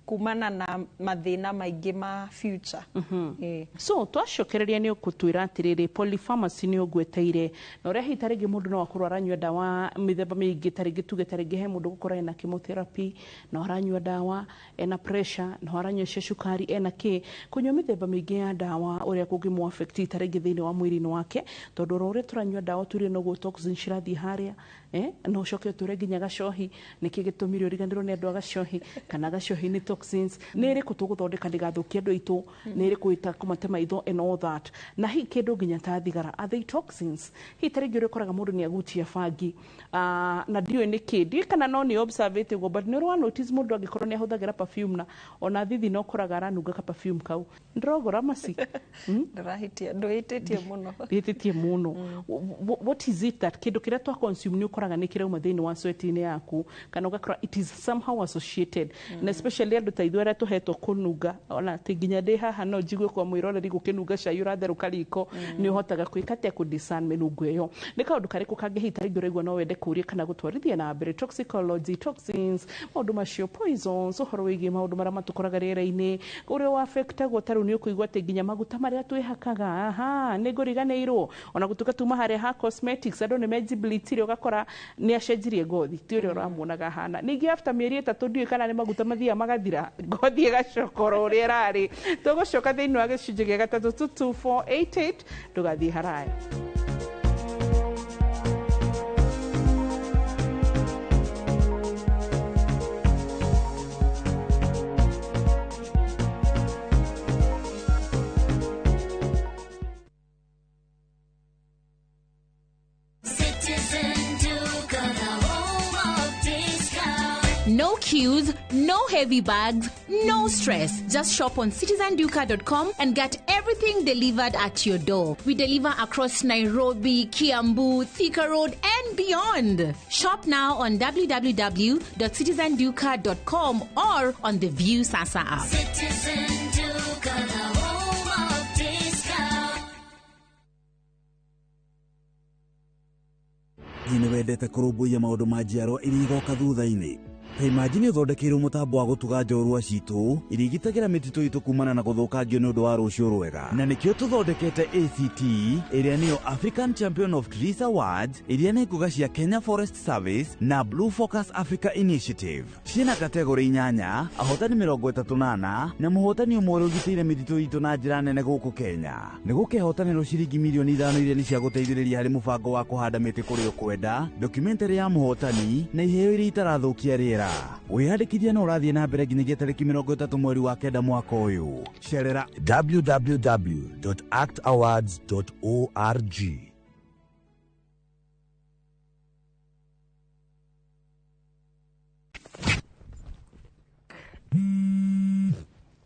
kumana na mathĩna maingĩ ma future. Ĩĩ. So twacokereria nĩ ũkũtwĩra atĩrĩrĩ, polypharmacy nĩ ũgweteire, na ũrĩa hihi ta rĩngĩ mũndũ no akorwo aranyua ndawa mĩthemba mĩingĩ. Ta rĩngĩ tuge, ta rĩngĩ he mũndũ gũkorwo ena chemotherapy, no aranyua ndawa, ena pressure, no aranyua cia cukari, ena kĩ, kũnyua mĩthemba mĩingĩ ya ndawa, ũrĩa kũngĩmũ affect ta rĩngĩ thĩinĩ wa mwĩrĩ-inĩ wake, tondũ oro ũrĩa tũranyua ndawa tũrĩ noguo toxin cirathiĩ harĩa, no ũcoke ũtũre nginya gacohi. Nĩkĩ gĩtũmire ũriganĩrwo nĩ andũ a gacohi? Kana gacohi nĩ toxins? Nĩ ĩrĩkũ tũgũthondeka ndĩgathũkie andũ aitũ? Nĩ ĩrĩkũ ĩtakũmate maitho and all that? Na hihi kĩndũ nginya ta thigara, are they toxins? Hihi ta rĩngĩ ũrĩa ũkoraga mũndũ nĩ agutia bangi, na ndiũĩ nĩkĩ, ndiũĩ kana no nĩ observe ũguo, but nĩ ũrĩ wa notice mũndũ angĩkorwo nĩ ahũthagĩra perfume, na ona thithi no ũkoraga aranunga ka perfume kau. Ndĩrogora maci. Ndũrahĩtia, ndũhĩtĩtie mũno. Ndĩhĩtĩtie mũno. What is it that kĩndũ kĩrĩa twa consume nĩ ũkoraga nĩ kĩrauma thĩinĩ wa sweat-inĩ yaku, kana ũgakora it is somehow associated? Na especially andũ ta ithuĩ arĩa tũhetwo kũnunga, ona atĩ nginya ndĩ haha no njigue kwa mwĩroreri gũkĩnunga cai ũratherũka riko, nĩ ũhotaga gwĩka atĩa kũ discern mĩnungo ĩyo? Nĩ kaũndũ karĩkũ kangĩ hihi ta rĩngĩ ũraigua no wende kũũria kana gũtwarithia na mbere? Toxicology, toxins, maũndũ macio, poisons, ũhoro wĩgiĩ maũndũ marĩa matũkoraga rĩera-inĩ, ũrĩa wa-affectagwo. Ta rĩu nĩ ũkũigua atĩ nginya maguta marĩa twĩhakaga, aha, nĩ ngũriganĩirwo, ona gũtuĩka tuma harĩa ha cosmetics, andũ nĩ menjibilitire, ũgakora nĩ acenjirie ngothi, ti ũrĩa ũramuonaga ahana. Ningĩ after mĩeri 3, ndiũĩ kana nĩ maguta mathiaga magathira, ngothi ĩgacoka oro ũrĩa ĩrarĩ. Tũgũcoka thĩinĩ wa gĩcunjĩ gĩa gatatũ. 22488, ndũgathiĩ haraya. No queues, no heavy bags, no stress. Just shop on citizenduka.com and get everything delivered at your door. We deliver across Nairobi, Kiambu, Thika Road, and beyond. Shop now on www.citizenduka.com or on the View Sasa app. Citizen Duka, the home of discount. Nĩ wendete kũrũmbũiya maũndũ ma njiarwa iria igoka thutha-inĩ. Ta imagine ũthondekeirwo mũtambo wa gũtuga njorua citũ iria igitagĩra mĩtitũ itũ kumana na gũthũkangio nĩ ũndũ wa rũciũ rwega. Na nĩkĩo tũthondekete ACT, ĩrĩa nĩyo African Champion of Trees Awards, iria nĩ ngũga cia Kenya Forest Service na Blue Focus Africa Initiative. Ciĩna kategori 8, ahotani 34 na mũhotani ũmwe ũrĩa ũgitĩire mĩtitũ itũ na njĩra nene gũkũ Kenya. Nĩ gũkehotanĩrwo ciringi mirioni 5 iria nĩ cia gũteithĩrĩria harĩ mũbango wa kũhanda mĩtĩ kũrĩa ũkwenda, documentary ya mũhotani na iheo iria itarathũkia rĩera. Wĩyandĩkithia no ũrathiĩ na mbere nginyagia tarĩki 30 mweri wa 9 mwaka ũyũ. Cerera www.actawards.org.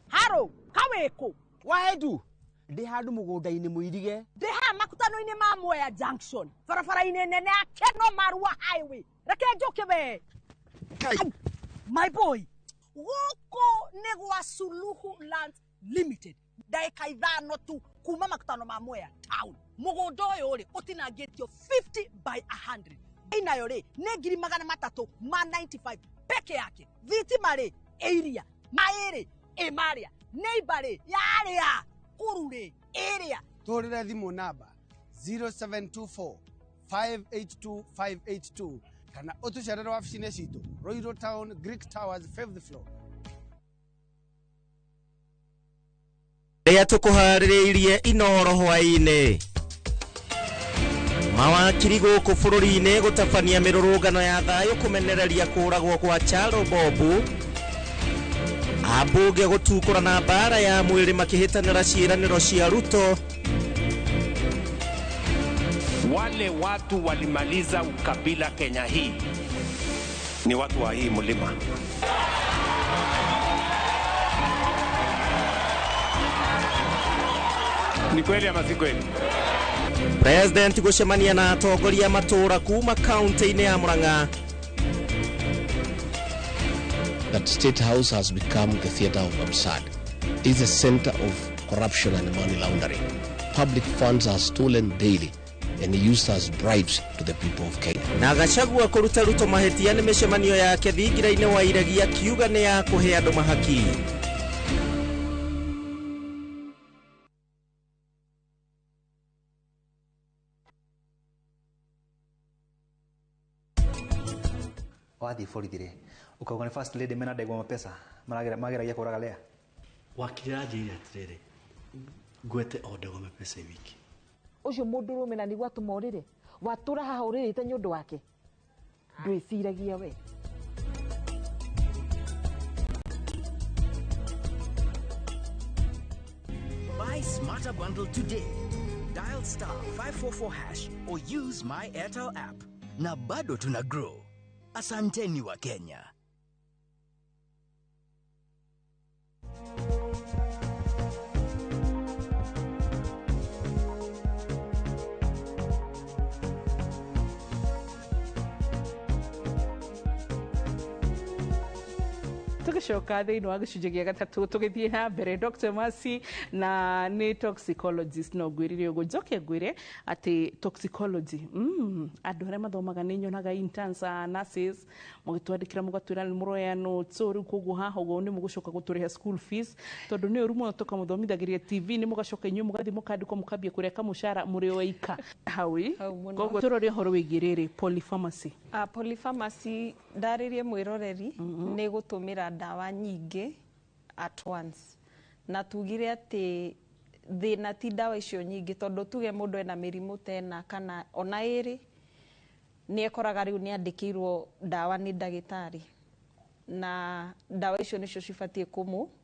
Haro, kawĩkũ? Waendu, ndĩ handũ mũgũnda-inĩ mũirige. Ndĩ haha makutano-inĩ ma Mwea Junction, barabara-inĩ nene ya Keno Marua Highway. Reke njũke we. My boy, gũkũ nĩ gwa Suluhu Land Limited. Ndagĩka 5 tu kuma makutano ma Mwea Town. Mũgũnda ũyũ rĩ ũtinangĩtio 50 by 100. Inayo rĩ nĩ 395 peke yake. Thitima rĩ ĩiria, maĩ rĩ ĩ marĩa, neighbor rĩ yarĩa, kũru rĩ ĩrĩa. Tũhũrĩre thimũ namba 0724 582 582 kana ũtũcerere wabici-inĩ citũ Royal Town, Greek Towers, 5th floor. Rĩrĩa tũkũharĩrĩirie Inoro hwaĩ-inĩ, mawakiri gũkũ bũrũri-inĩ gũtabania mĩrũrũngano ya thayũ kũmenereria kũragwo kwa Charo Bobu, ambunge gũtukũra na mbara ya mwĩrĩ makĩhĩtanĩra ciĩranĩro cia Ruto. Wale watu walimaliza ukabila Kenya hii ni watu wa hii mlima. Ni kweli ama si kweli? President gũcemania na atongoria matũra kuma kaunti-inĩ ya Murang'a. That State House has become the theater of absurd. It's a center of corruption and money laundering. Public funds are stolen daily and used as bribes to the people of Kenya. Na Gachagua kũruta Ruto mahĩtia nĩ mĩcemanio yake thingira-inĩ wa iregi akiuga nĩ ya kũhe andũ mahaki. Wathiĩ borithi rĩ, ũkauga nĩ first lady mena ndegwa mapesa mageragia kũraga Lea. Wakiri aranjĩrire atĩrĩrĩ, ngwete o ndegwa mapesa wiki. Ũcio mũndũrũme na nĩguo atũma ũrĩre, watũra haha ũrĩrĩte nĩ ũndũ wake, ndwĩciragia we. Buy Smarter Bundle today. Dial *544# or use my Airtel app. Na bado tuna grow. Asanteni wa Kenya. Tũgĩcoka thĩinĩ wa gĩcunjĩ gĩa gatatũ tũgĩthiĩ na mbere Dr. Mercy na nĩ toxicologist no ngwĩrire ũguo njoke ngwĩre atĩ toxicology andũ arĩa mathomaga nĩ nyonaga interns, nurses mũgĩtwandĩkĩra mũgatwĩra nĩ mũroya notes so rĩu koguo haha ũguo nĩ mũgũcoka gũtũrĩha school fees tondũ nĩ ũru mũno tũkamũthomithagĩria TV nĩ mũgacoka inyuĩ mũgathiĩ mũkandĩkwo mũkambia kũrĩa kamũcara mũrĩ o aika haui. Koguo tũrore ũhoro wĩgiĩ rĩrĩ polypharmacy. Polypharmacy ndarĩrie mwĩroreri nĩ gũtũmĩra ndawa nyingĩ at once na tugire atĩ thĩna ti ndawa icio nyingĩ tondũ tuge mũndũ ena mĩrimũ ta ĩna kana ona ĩrĩ nĩ ekoraga rĩu nĩ andĩkĩirwo ndawa nĩ ndagĩtarĩ na ndawa icio nĩcio cibatiĩ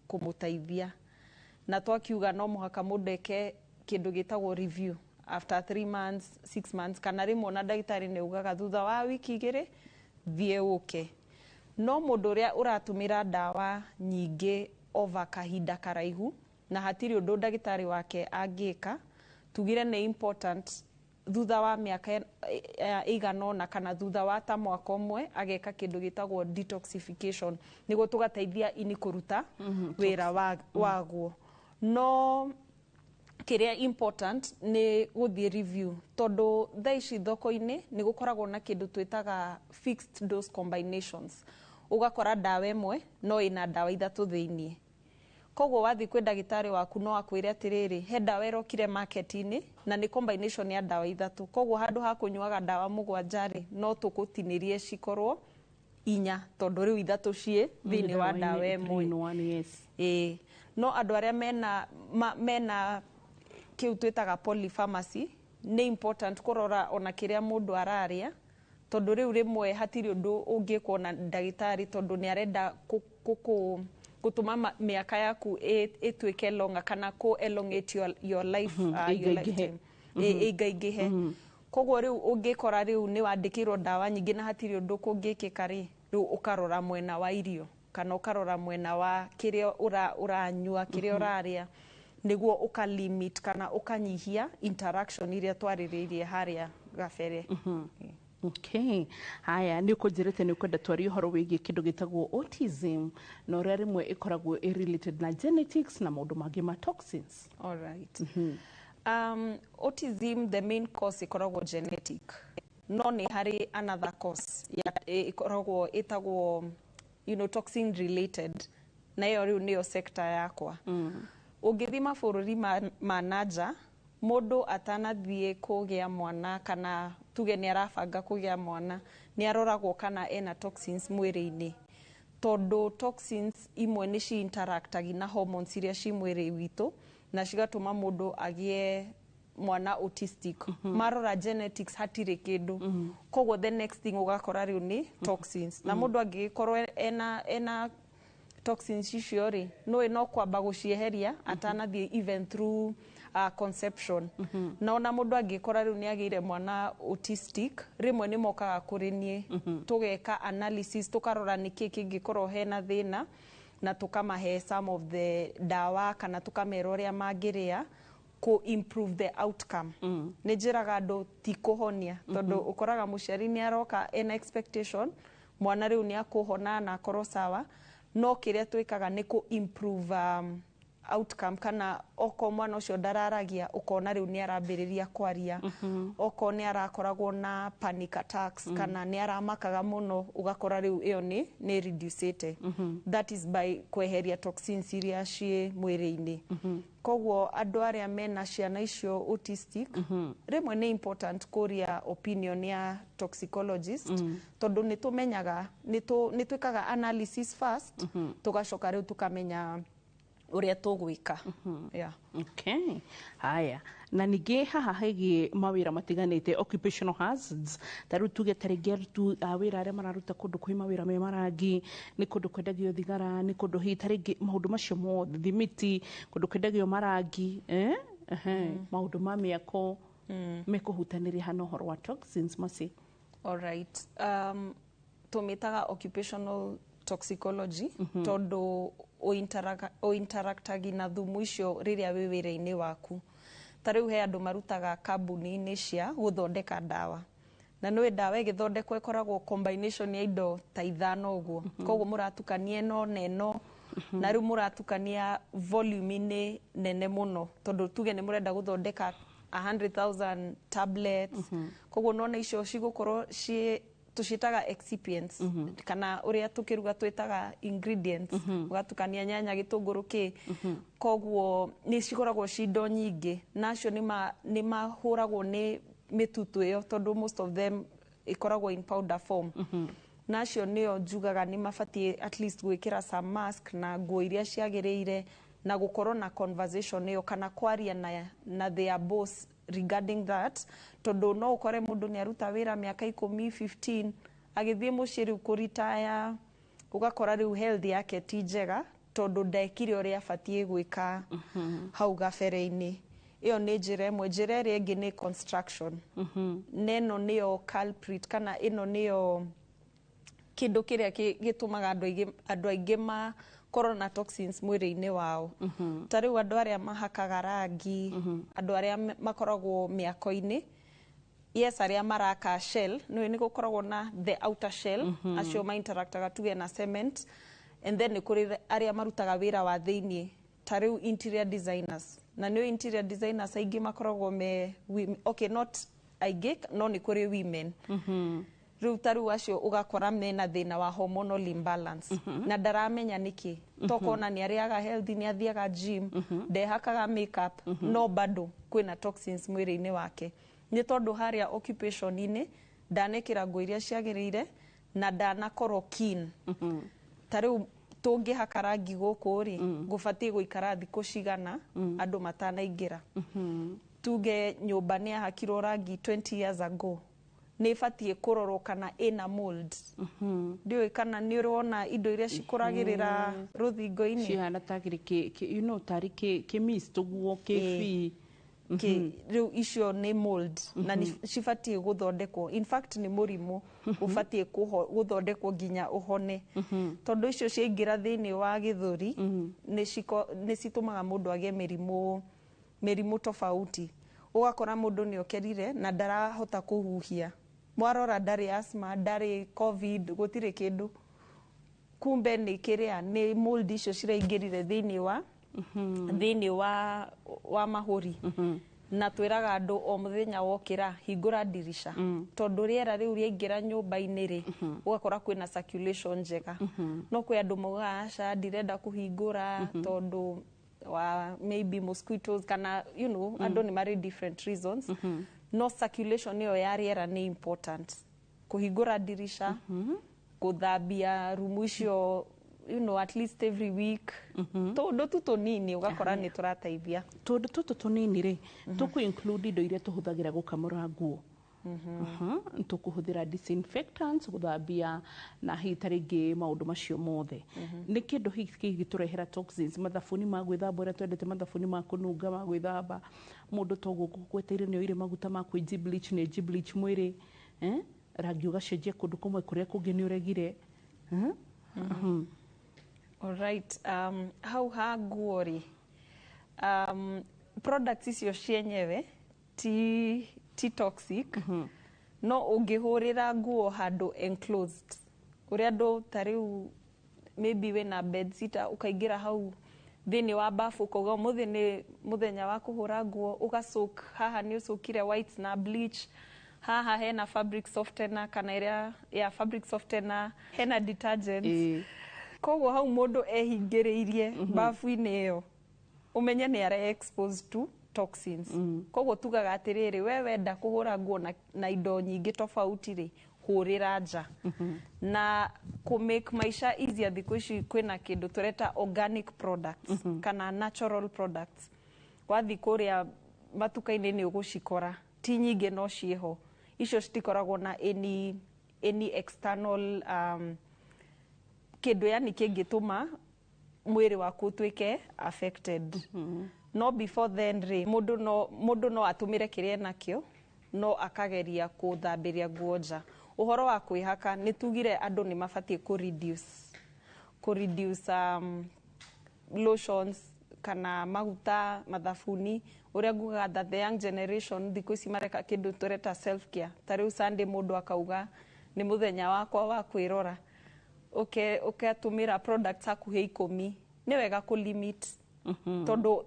kũmũteithia na twakiuga no mũhaka mũndũ eke kĩndũ gĩtagwo review after 3 months 6 months kana rĩmwe ona ndagĩtarĩ nĩ augaga thutha wa wiki 2 thiĩ ũke. No mũndũ ũrĩa ũratũmĩra ndawa nyingĩ over kahinda karaihu na hatirĩ ũndũ ndagĩtarĩ wake angĩka, tugire nĩ important thutha wa mĩaka ĩigana ũna kana thutha wa ta mwaka ũmwe ageka kĩndũ gĩtagwo detoxification, nĩguo tũgateithia ini kũruta wĩra waguo. No kĩrĩa important nĩ gũthiĩ review, tondũ thaa ici thoko-inĩ nĩ gũkoragwo na kĩndũ twĩtaga fixed dose combinations. Ũgakora ndawa ĩmwe no ĩna ndawa ithatũ thĩiniĩ. Koguo wathiĩ kwĩ ndagĩtarĩ waku no akwĩre atĩrĩrĩ, he ndawa ĩrokire market-inĩ na nĩ combination ya ndawa ithatũ, koguo handũ ha kũnyuaga ndawa mũgwanja rĩ, no tũgũtinĩrie cikorwo inya, tondũ rĩu ithatũ ciĩ thĩiniĩ wa ndawa ĩmwe. Ĩĩ, no andũ arĩa mena kĩu twĩtaga polypharmacy, nĩ important kũrora ona kĩrĩa mũndũ ararĩa, tondũ rĩu rĩmwe hatirĩ ũndũ ũngĩkwo na ndagĩtarĩ, tondũ nĩ arenda gũtũma mĩaka yaku ĩtuĩke longer kana kũ elongate your life, your lifetime ĩingaingĩhe. Koguo rĩu ũngĩkora rĩu nĩ wandĩkĩirwo ndawa nyingĩ na hatirĩ ũndũ kũngĩkĩka rĩ, rĩu ũkarora mwena wa irio kana ũkarora mwena wa kĩrĩa ũranyua, kĩrĩa ũrarĩa, nĩguo ũka limit kana ũkanyihia interaction iria twarĩrĩirie harĩa gabere. Okay. Haya, nĩ ũkũnjĩrĩte nĩ ũkwenda twarie ũhoro wĩgiĩ kĩndũ gĩtagwo autism na ũrĩa rĩmwe ĩkoragwo ĩ related na genetics na maũndũ mangĩ ma toxins. All right. Autism, the main cause ĩkoragwo genetic, no nĩ harĩ another cause ya ĩkoragwo ĩtagwo toxin related, na ĩyo rĩu nĩyo sector yakwa. Ũngĩthiĩ mabũrũri ma nanja, mũndũ atanathiĩ kũgĩa mwana kana tuge nĩ arabanga kũgĩa mwana, nĩ aroragwo kana ena toxins mwĩrĩ-inĩ, tondũ toxins imwe nĩ ci interactagi na hormones iria ci mwĩrĩ witũ na cigatũma mũndũ agĩe mwana autistic. Marora genetics hatirĩ kĩndũ, koguo the next thing ũgakora rĩu nĩ toxins. Na mũndũ angĩgĩkorwo ena toxins icio rĩ, nĩũĩ no kwamba gũcieheria atanathiĩ even through conception. Na ona mũndũ angĩkora rĩu nĩ agĩire mwana autistic, rĩmwe nĩ mokaga kũrĩ niĩ, tũgeka analysis, tũkarora nĩkĩ kĩngĩkorwo hena thĩna, na tũkamahe some of the ndawa kana tũkamera ũrĩa mangĩrĩa kũ improve the outcome. Nĩ njĩraga andũ ti kũhonia, tondũ ũkoraga mũciari nĩ aroka ena expectation mwana rĩu nĩ akũhona na akorwo sawa, no kĩrĩa twĩkaga nĩ kũ improve outcome, kana okorwo mwana ũcio ndararagia ũkona rĩu nĩ arambĩrĩria kwaria, okorwo nĩ arakoragwo na panic attacks kana nĩ aramakaga mũno, ũgakora rĩu ĩyo nĩ reducĩte. That is by kweheria toxins iria ciĩ mwĩrĩ-inĩ. Koguo andũ arĩa mena ciana icio autistic, rĩmwe nĩ important kũria opinion ya toxicologist, tondũ nĩ tũmenyaga, nĩ twĩkaga analysis first, tũgacoka rĩu tũkamenya ũrĩa tũgwĩka. Yeah. Okay. Haya, na ningĩ haha hegiĩ mawĩra matiganĩte, occupational hazards, ta rĩu tuge ta rĩngĩ arutu a wĩra arĩa mararuta kũndũ kwĩ mawĩra me marangi, nĩ kũndũ kwendagio thigara, nĩ kũndũ hihi ta rĩngĩ maũndũ macio mothe, thimiti, kũndũ kwendagio marangi, maũndũ ma mĩako mekũhutanĩria hana ũhoro wa toxins maci. All right. Tũmĩtaga occupational toxicology, tondũ ũinteractagi na thumu icio rĩrĩa wĩ wĩra-inĩ waku. Ta rĩu he andũ marutaga kambuni-inĩ cia gũthondeka ndawa, na nĩũĩ ndawa ĩgĩthondekwo ĩkoragwo combination ya indo ta ithano ũguo, koguo mũratukania ĩno na ĩno, na rĩu mũratukania volume-inĩ nene mũno, tondũ tuge nĩ mũrenda gũthondeka 100,000 tablets, koguo nona icio cigũkorwo ciĩ tũciĩtaga excipients, kana ũrĩa tũkĩruga twĩtaga ingredients, ũgatukania nyanya, gĩtũngũrũ, kĩ, koguo nĩ cikoragwo ci indo nyingĩ, na acio nĩ mahũragwo nĩ mĩtutu ĩyo, tondũ most of them ĩkoragwo in powder form. Na acio nĩo njugaga nĩ mabatiĩ at least gwĩkĩra some mask na nguo iria ciagĩrĩire, na gũkorwo na conversation ĩyo kana kwaria na their boss regarding that, tondũ no ũkore mũndũ nĩ aruta wĩra mĩaka 10, 15, agĩthiĩ mũciĩ rĩu kũritaya, ũgakora rĩu health yake ti njega, tondũ ndekire ũrĩa abatiĩ gwĩka hau gabere-inĩ. Ĩyo nĩ njĩra ĩmwe. Njĩra ĩrĩa ĩngĩ nĩ construction. Na ĩno nĩyo culprit, kana ĩno nĩyo Kĩndũ kĩrĩa gĩtũmaga andũ aingĩ makorwo na toxins mwĩrĩ-inĩ wao, ta rĩu andũ arĩa mahakaga rangi, andũ arĩa makoragwo mĩako-inĩ, yes, arĩa maraka shell, nĩ gũkoragwo na the outer shell, acio ma-interactaga tuge na cement, and then nĩ kũrĩ arĩa marutaga wĩra wa thĩiniĩ, ta rĩu interior designers. Na nĩ interior designers aingĩ makoragwo me okay, not aingĩ, no nĩ kũrĩ women. Rĩu ta rĩu acio ũgakora mena thĩna wa hormonal imbalance na ndaramenya nĩkĩ, tokona nĩ arĩaga healthy, nĩ athiaga gym, ndehakaga makeup, no bado kwĩna toxins mwĩrĩ-inĩ wake, nĩ tondũ harĩa occupation-inĩ ndanekĩra nguo iria ciagĩrĩire na ndanakorwo keen. Ta rĩu tũngĩhaka rangi gũkũ rĩ, gũbatiĩ gũikara thikũ cigana andũ matanaingĩra? Tuge nyũmba nĩ yahakirwo rangi 20 years ago, nĩ ĩbatiĩ kũrorwo kana ĩna mold. Ndiũĩ kana nĩ ũrona indo iria cikũragĩrĩra rũthingo-inĩ. Cihana tarĩ tarĩ kĩ mist ũguo kĩbii. Rĩu icio nĩ mold na nĩ cibatiĩ gũthondekwo. In fact, nĩ mũrimũ ũbatiĩ gũthondekwo nginya ũhone, tondũ icio ciaingĩra thĩinĩ wa gĩthũri nĩ citũmaga mũndũ agĩe mĩrimũ tofauti. Ũgakora mũndũ nĩ okerire na ndarahota kũhuhia, mwarora ndarĩ asthma, ndarĩ COVID, gũtirĩ kĩndũ, kumbe nĩ kĩrĩa nĩ mold icio ciraingĩrire thĩinĩ wa mahũri. Na twĩraga andũ o mũthenya wokĩra, hingũra ndirisha, tondũ rĩera rĩu rĩaingĩra nyũmba-inĩ rĩ, ũgakora kwĩna circulation njega. No kwĩ andũ maugaga, "Aca, ndirenda kũhingũra tondũ wa maybe mosquitoes," kana andũ nĩ marĩ different reasons, no circulation ĩyo ya rĩera nĩ important, kũhingũra ndirisha, gũthambia rumu icio at least every week, tũndũ tu tũnini ũgakora nĩ tũrateithia. Tũndũ tũtũ tũnini rĩ, tũkũ include indo iria tũhũthagĩra gũkamũra nguo. Tũkũhũthĩra disinfectants gũthambia na hihi ta rĩngĩ maũndũ macio mothe nĩ kĩndũ hihi kĩngĩtũrehera toxins? Mathabuni ma gwĩthamba, ũrĩa twendete mathabuni ma kũnunga ma gwĩthamba, mũndũ toguo gweteire nĩ oire maguta ma kwĩ bleach, nĩ bleach mwĩrĩ, eh? Rangi ũgacenjia kũndũ kũmwe, kũrĩa kũngĩ nĩ ũregire. Alright, hau ha nguo rĩ, products icio cienyewe ti toxic, no ũngĩhũrĩra nguo handũ enclosed, ũrĩa andũ ta rĩu maybe wĩna bed sitter, ũkaingĩra hau thĩinĩ wa bafu, ũkauga ũmũthĩ nĩ mũthenya wa kũhũra nguo, ũgasoak haha, nĩ ũcokire whites na bleach, haha hena fabric softener kana ĩrĩa ya fabric softener, hena detergents, koguo hau mũndũ ehingĩrĩirie bafu-inĩ ĩyo, ũmenye nĩ ara exposed to toxins. Koguo tugaga atĩrĩrĩ, we wenda kũhũra nguo na indo nyingĩ tofauti rĩ, hũrĩra nja. Na kũ make maisha easier, thikũ ici kwĩna kĩndũ tũreta organic products kana natural products. Wathiĩ kũrĩa matuka-inĩ nĩ ũgũcikora, ti nyingĩ no ciĩho. Icio citikoragwo na any external kĩndũ, yani kĩngĩtũma mwĩrĩ waku ũtuĩke affected. No before then rĩ, mũndũ no atũmĩre kĩrĩa enakĩo, no akageria kũthambĩria nguo nja. Ũhoro wa kwĩhaka, nĩ tugire andũ nĩ mabatiĩ kũ reduce lotions kana maguta, mathabuni. Ũrĩa ngugaga that the young generation thikũ ici mareka kĩndũ tũreta self care. Ta rĩu Sunday mũndũ akauga nĩ mũthenya wakwa wa kwĩrora, ũkatũmĩra products hakuhĩ 10. Nĩ wega kũ limit, tondũ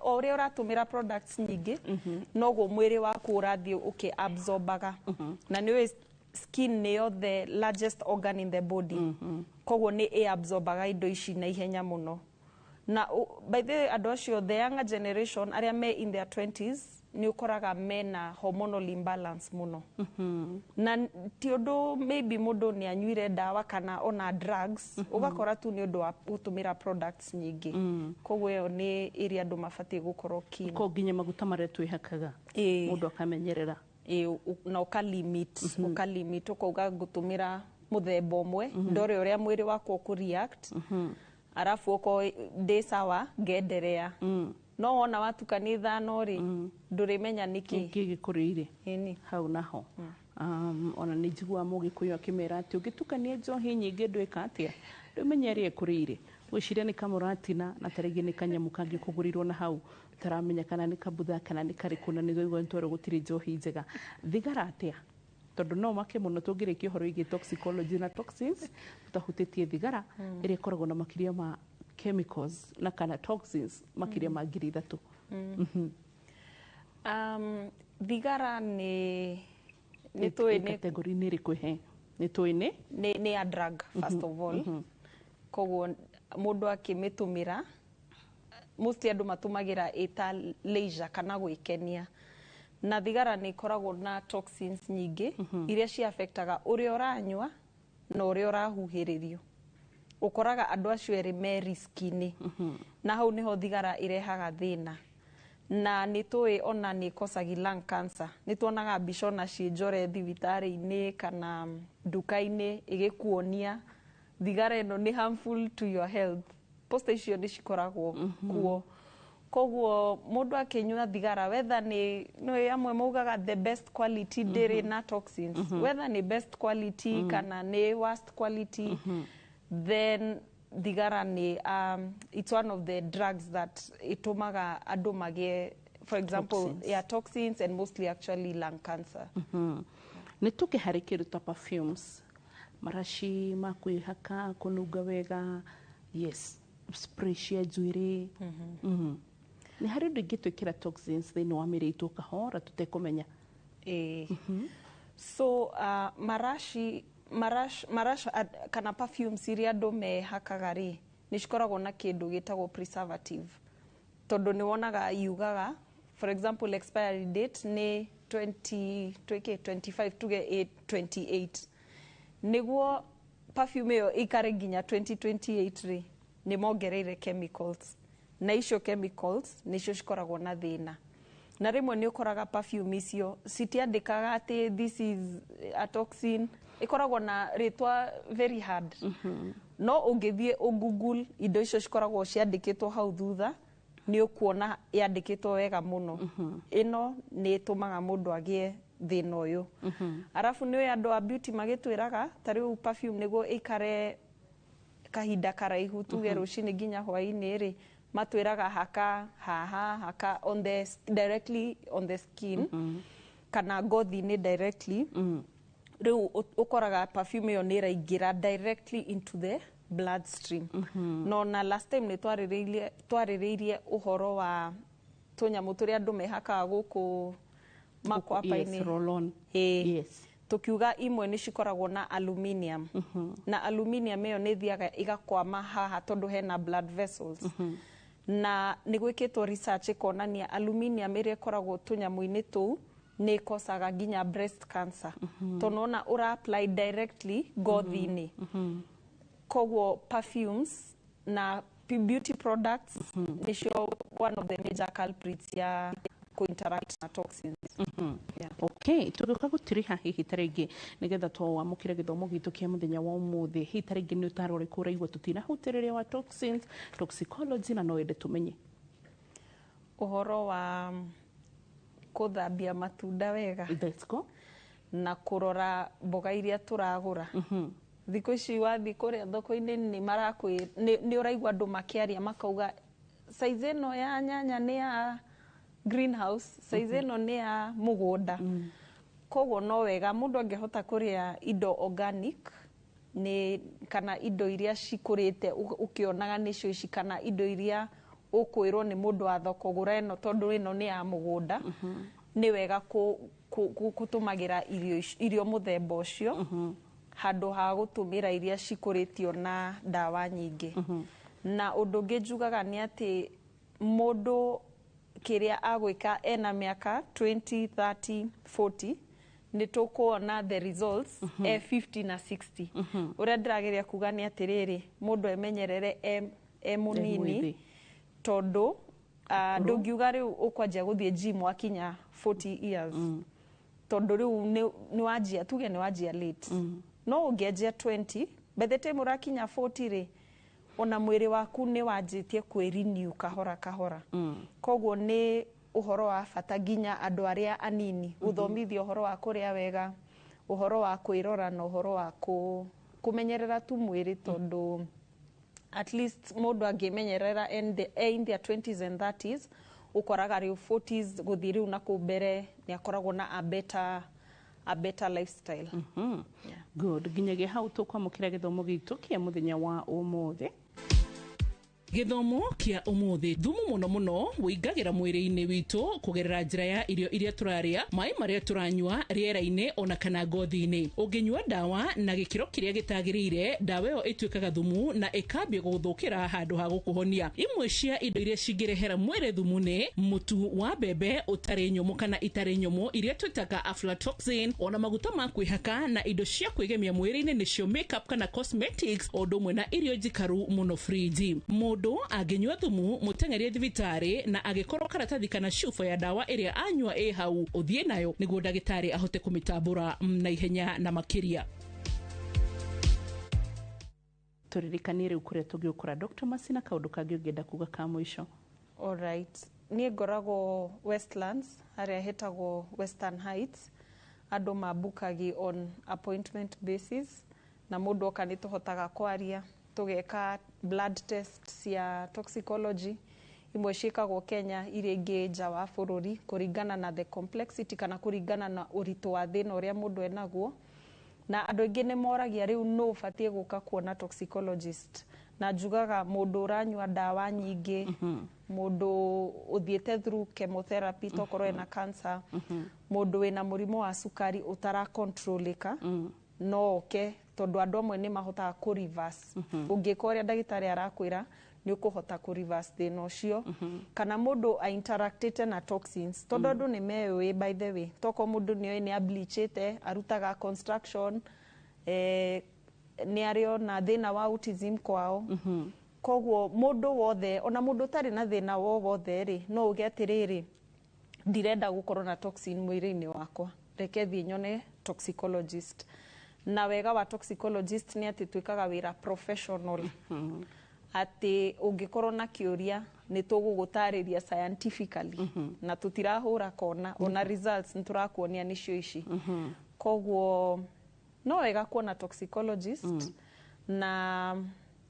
o ũrĩa ũratũmĩra products nyingĩ, noguo mwĩrĩ waku ũrathiĩ ũkĩ absorbaga, na nĩ skin nĩyo the largest organ in the body, koguo nĩ ĩ absorbaga indo ici na ihenya mũno. Na by the way, andũ acio, the younger generation arĩa me in their 20s, nĩ ũkoraga mena hormonal imbalance mũno, na ti ũndũ maybe mũndũ nĩ anyuire ndawa kana ona drugs, ũgakora tu nĩ ũndũ wa gũtũmĩra products nyingĩ. Koguo ĩyo nĩ ĩrĩa andũ mabatiĩ gũkorwo keen. Ko nginya maguta marĩa twĩhakaga, mũndũ akamenyerera. Ĩĩ, na ũka limit, ũkauga ngũtũmĩra mũthemba ũmwe, ndore ũrĩa mwĩrĩ wakwa ũkũ react, arabu okorwo ndĩ sawa ngenderea. No wona watukania 5 rĩ, ndũrĩmenya nĩkĩ. Nĩkĩ gĩkũrĩire Ĩni. hau naho. Ona nĩ njiguaga Mũgĩkũyũ akĩmera atĩ ũngĩtukania njohi nyingĩ ndwĩka atĩa, ndũmenya ĩrĩa ĩkũrĩire, gwĩciria nĩ kamũratina na tarĩngĩ nĩ kanyamũ kangĩ kũgũrĩirwo na hau ũtaramenya kana nĩ kabutha kana nĩ karĩkũ, na nĩ twerwo gũtirĩ njohi njega. Thigara atĩa? Tondũ no make mũno tũngĩrĩkia ũhoro wĩgiĩ toxicology na toxins tũtahutĩtie thigara ĩrĩa ĩkoragwo na makĩria ma chemicals na kana toxins makĩria ma 3,000. Thigara nĩ tũĩ nĩ category-inĩ ĩrĩkũ? He nĩ tũĩ nĩ nĩ a drug first of all. Koguo mũndũ akĩmĩtũmĩra, mostly andũ matũmagĩra ĩta leisure kana gwĩkenia, na thigara nĩ ĩkoragwo na toxins nyingĩ iria ciaffectaga ũrĩa ũranyua na ũrĩa ũrahuhĩrĩrio. Ũkoraga andũ acio erĩ me risk-inĩ, na hau nĩho thigara ĩrehaga thĩna. Na nĩ tũĩ ona nĩ ĩcausaga lung cancer. Nĩ tuonaga mbica ona ciĩ njore thibitarĩ-inĩ kana nduka-inĩ ĩgĩkuonia thigara ĩno nĩ harmful to your health. Poster icio nĩ cikoragwo kuo. Koguo mũndũ akĩnyua thigara, whether nĩ nĩ amwe maugaga the best quality ndĩrĩ na toxins, whether nĩ best quality kana nĩ worst quality, then thigara nĩ it's one of the drugs that ĩtũmaga andũ magĩe, for example, toxins. Yeah, toxins and mostly actually lung cancer. Nĩ tũke harĩ kĩndũ ta perfumes, maraci ma kwĩhaka kũnunga wega, yes, spray cia njuĩrĩ. Nĩ harĩ ũndũ ingĩtwĩkĩra toxins thĩinĩ wa mĩrĩ itũ kahora tũtekũmenya? Ĩĩ. So marashi marash, marash kana perfumes iria andũ mehakaga rĩ, nĩ cikoragwo na kĩndũ gĩtagwo preservative, tondũ nĩ wonaga yugaga, for example, expiry date nĩ 20 twĩke 25, tuge 8 28. Nĩguo perfume ĩyo ĩikare nginya 2028 rĩ, nĩ mongereire chemicals, na icio chemicals nĩcio cikoragwo na thĩna. Na rĩmwe nĩ ũkoraga perfume icio citiandĩkaga atĩ this is a toxin, ĩkoragwo na rĩtwa very hard. No ũngĩthiĩ ũgoogle indo icio cikoragwo ciandĩkĩtwo hau thutha, nĩ ũkuona yandĩkĩtwo wega mũno, ĩno nĩ ĩtũmaga mũndũ agĩe thĩna ũyũ. Arabu nĩ ũĩ andũ a beauty magĩtwĩraga ta rĩu perfume nĩguo ĩikare kahinda karaihu, tuge rũcinĩ nginya hwaĩ-inĩ rĩ, matwĩraga haka haha, haka on the directly on the skin kana ngothi-inĩ directly. Rĩu ũkoraga perfume ĩyo nĩ ĩraingĩra directly into the bloodstream. No na last time nĩ twarĩrĩirie ũhoro wa tũnyamũ tũrĩa andũ mehakaga gũkũ makwapa-inĩ. Yes, roll-on. Ĩĩ. Yes. Tukiuga imwe nĩ cikoragwo na aluminium, na aluminium ĩyo nĩ ĩthiaga ĩgakwama haha tondũ hena blood vessels. Na nĩ gwĩkĩtwo research ĩkonania aluminium ĩrĩa ĩkoragwo tũnyamũ-inĩ tũu nĩ ĩkosaga nginya breast cancer, tondũ nĩwona ũra apply directly ngothi-inĩ. Koguo perfumes na beauty products nĩcio one of the major culprits ya interact na toxins. Yeah. Okay, tũgĩũka gũtiriha hihi ta rĩngĩ nĩgetha twamũkĩre gĩthomo gitũ kĩa mũthenya wa ũmũthĩ, hihi ta rĩngĩ nĩ ũtaro ũrĩkũ ũraigua tũtinahutĩrĩria wa toxins, toxicology, na no wende tũmenye? Ũhoro wa kũthambia matunda wega. Let's go. Na kũrora mboga iria tũragũra. Thikũ ici wathiĩ kũrĩa thoko-inĩ nĩ marakwĩ nĩ ũraigua andũ makĩaria makauga size ĩno ya nyanya nĩ ya greenhouse, size ĩno nĩ ya mũgũnda. Koguo no wega mũndũ angĩhota kũrĩa indo organic nĩ kana indo iria cikũrĩte ũkĩonaga nĩcio ici, kana indo iria ũkwĩrwo nĩ mũndũ wa thoko, gũra ĩno tondũ ĩno nĩ ya mũgũnda. Nĩ wega gũtũmagĩra irio mũthemba ũcio handũ ha gũtũmĩra iria cikũrĩtio na ndawa nyingĩ. Na ũndũ ũngĩ njugaga nĩ atĩ mũndũ kĩrĩa agwĩka ena mĩaka 20, 30, 40, nĩ tũkuona the results e 50 na 60. Ũrĩa ndĩrageria kuga nĩ atĩrĩrĩ, mũndũ emenyerere e mũnini, mwĩthĩ. Tondũ ndũngiuga rĩu ũkwanjia gũthiĩ gym wakinya 40 years, tondũ rĩu nĩ wanjia, tuge nĩ wanjia late. No ũngĩanjia 20, by the time ũrakinya 40 rĩ, ona mwĩrĩ waku nĩ wanjĩtie kwĩrenew kahora kahora. Koguo nĩ ũhoro wa bata nginya andũ arĩa anini gũthomithio ũhoro wa kũrĩa wega, Ũhoro wa kwĩrora na ũhoro wa kũmenyerera tu mwĩrĩ, tondũ at least mũndũ angĩmenyerera in their 20s and 30s, ũkoraga rĩu 40s gũthiĩ rĩu na kũu mbere nĩ akoragwo na a better lifestyle. Good. Nginyagia hau tũkwamũkĩra gĩthomo gitũ kĩa mũthenya wa ũmũthĩ. Gĩthomo kĩa ũmũthĩ: thumu mũno mũno wĩingagĩra mwĩrĩ-inĩ witũ kũgerera njĩra ya irio iria tũrarĩa, maĩ marĩa tũranyua, rĩera-inĩ ona kana ngothi-inĩ. Ũngĩnyua ndawa na gĩkĩro kĩrĩa gĩtagĩrĩire, ndawa ĩyo ĩtuĩkaga thumu na ĩkambia gũgũthũkĩra handũ ha gũkũhonia. Imwe cia indo iria cingĩrehera mwĩrĩ thumu nĩ mũtu wa mbembe ũtarĩ nyũmũ kana itarĩ nyũmũ, iria twĩtaga aflatoxin, ona maguta ma kwĩhaka na indo cia kwĩgemia mwĩrĩ-inĩ, nĩcio makeup kana cosmetics, o ũndũ ũmwe na irio njikaru mũno friji. Mũndũ angĩnyua thumu, mũteng'erie thibitarĩ, na angĩkorwo karatathi kana cuba ya ndawa ĩrĩa anyua ĩ hau, ũthiĩ nayo nĩguo ndagĩtarĩ ahote kũmĩtambũra na ihenya na makĩria. Tũririkanie rĩu kũrĩa tũngĩũkora Dr. Masina, kaũndũ kangĩ ũngĩenda kuga ka mũico. Alright. Niĩ ngoragwo Westlands, harĩa hetagwo Western Heights. Andũ mambukagi on appointment basis, na mũndũ oka nĩ tũhotaga kwaria, tũgeka blood test cia toxicology, imwe ciĩkagwo Kenya, iria ingĩ nja wa bũrũri, kũringana na the complexity kana kũringana na ũritũ wa thĩna ũrĩa mũndũ enaguo. Na andũ aingĩ nĩ moragia rĩu nũ ũbatiĩ gũka kuona toxicologist, na njugaga mũndũ ũranyua ndawa nyingĩ, mũndũ ũthiĩte through chemotherapy tokorwo ena cancer, mũndũ wĩna mũrimũ wa cukari ũtarakontrolĩka no oke, tondũ andũ amwe nĩ mahotaga kũ reverse. Ũngĩka ũrĩa ndagĩtarĩ arakwĩra, nĩ ũkũhota kũ reverse thĩna ũcio. Kana mũndũ interactĩte na toxins, tondũ andũ nĩ meũĩ, by the way, tokorwo mũndũ nĩ oĩ nĩ ableachĩte, arutaga construction, nĩ arĩ ona thĩna wa autism kwao. Koguo mũndũ wothe, ona mũndũ ũtarĩ na thĩna wo wothe rĩ, no uge atĩrĩrĩ, ndirenda gũkorwo na toxin mwĩrĩ-inĩ wakwa, reke thiĩ nyone toxicologist. Na wega wa toxicologist nĩ atĩ twĩkaga wĩra professional, atĩ ũngĩkorwo na kĩũria nĩ tũgũgũtarĩria scientifically, na tũtirahũra kona, ona results nĩ tũrakuonia nĩcio ici. Koguo no wega kuona toxicologist, na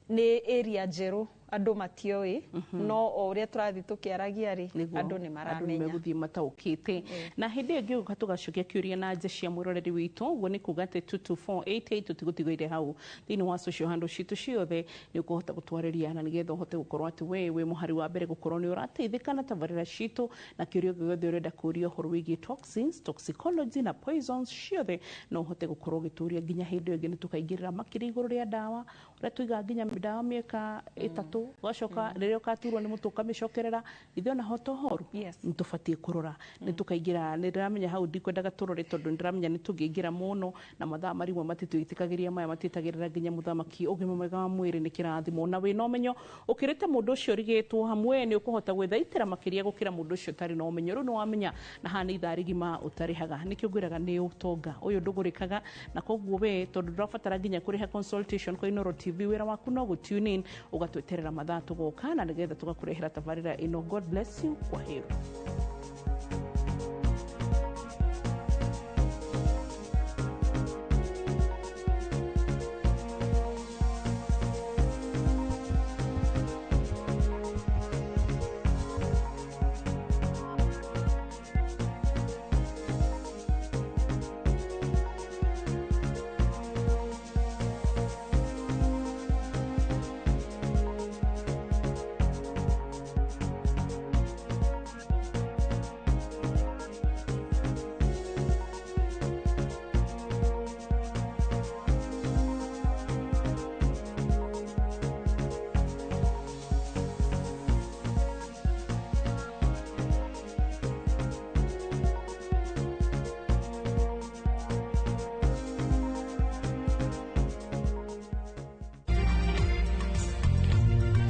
nĩ area njerũ, andũ matioĩ, no o ũrĩa tũrathiĩ tũkĩaragia rĩ, andũ nĩ andũ maramenya. Nĩ megũthiĩ mataũkĩte. Na hĩndĩ ĩyo ngĩũka tũgacokia kĩũria na nja cia mwĩroreri witũ. Ũguo nĩ kuga atĩ 22488 tũtigũtigoire hau thĩinĩ wa social handle citũ ciothe, nĩ ũkũhota gũtwarĩria na nĩgetha ũhote gũkorwo atĩ we wĩ mũhari wa mbere gũkorwo nĩ ũrateithĩka na tabarĩra citũ, na kĩũria gĩothe ũrenda kũũria ũhoro wĩgiĩ toxins, toxicology na poisons ciothe, no ũhote gũkorwo ũgĩtũria. Nginya hĩndĩ ĩyo ĩngĩ nĩ tũkaingĩrĩra makĩria igũrũ rĩa ndawa, ũrĩa tũigaga nginya ndawa mĩaka 3, ũgacoka rĩrĩa ũkaturwo nĩ mũtwe ũkamĩcokerera. Ithuĩ ona ho to horu nĩ tũbatiĩ kũrora, nĩ tũkaingĩra. Nĩ ndĩramenya hau ndikwendaga tũrore, tondũ nĩ ndĩramenya nĩ tũngĩingĩra mũno na mathaa marimwe matitwĩtĩkagĩria, maya matiĩtagĩrĩra nginya mũthamaki. Ũgima mwega wa mwĩrĩ nĩ kĩrathimo, na wĩna ũmenyo ũkĩrĩte mũndũ ũcio ũrigĩtwo hamwe, nĩ ũkũhota gwĩthaitĩra makĩria gũkĩra mũndũ ũcio ũtarĩ na ũmenyo. Rĩu nĩ wamenya na haha nĩ ithaa rigima ũtarĩhaga, nĩkĩo ngwĩraga nĩ ũtonga ũyũ ndũgũrĩkaga. Na koguo we tondũ ndũrabatara nginya kũrĩha consultation kwa Inooro TV, wĩra waku no gũ tune in, ũgatweterera mathaa tũgoka na nĩgetha tũgakũrehera tabarĩra ĩno. God bless you. Kwa heri.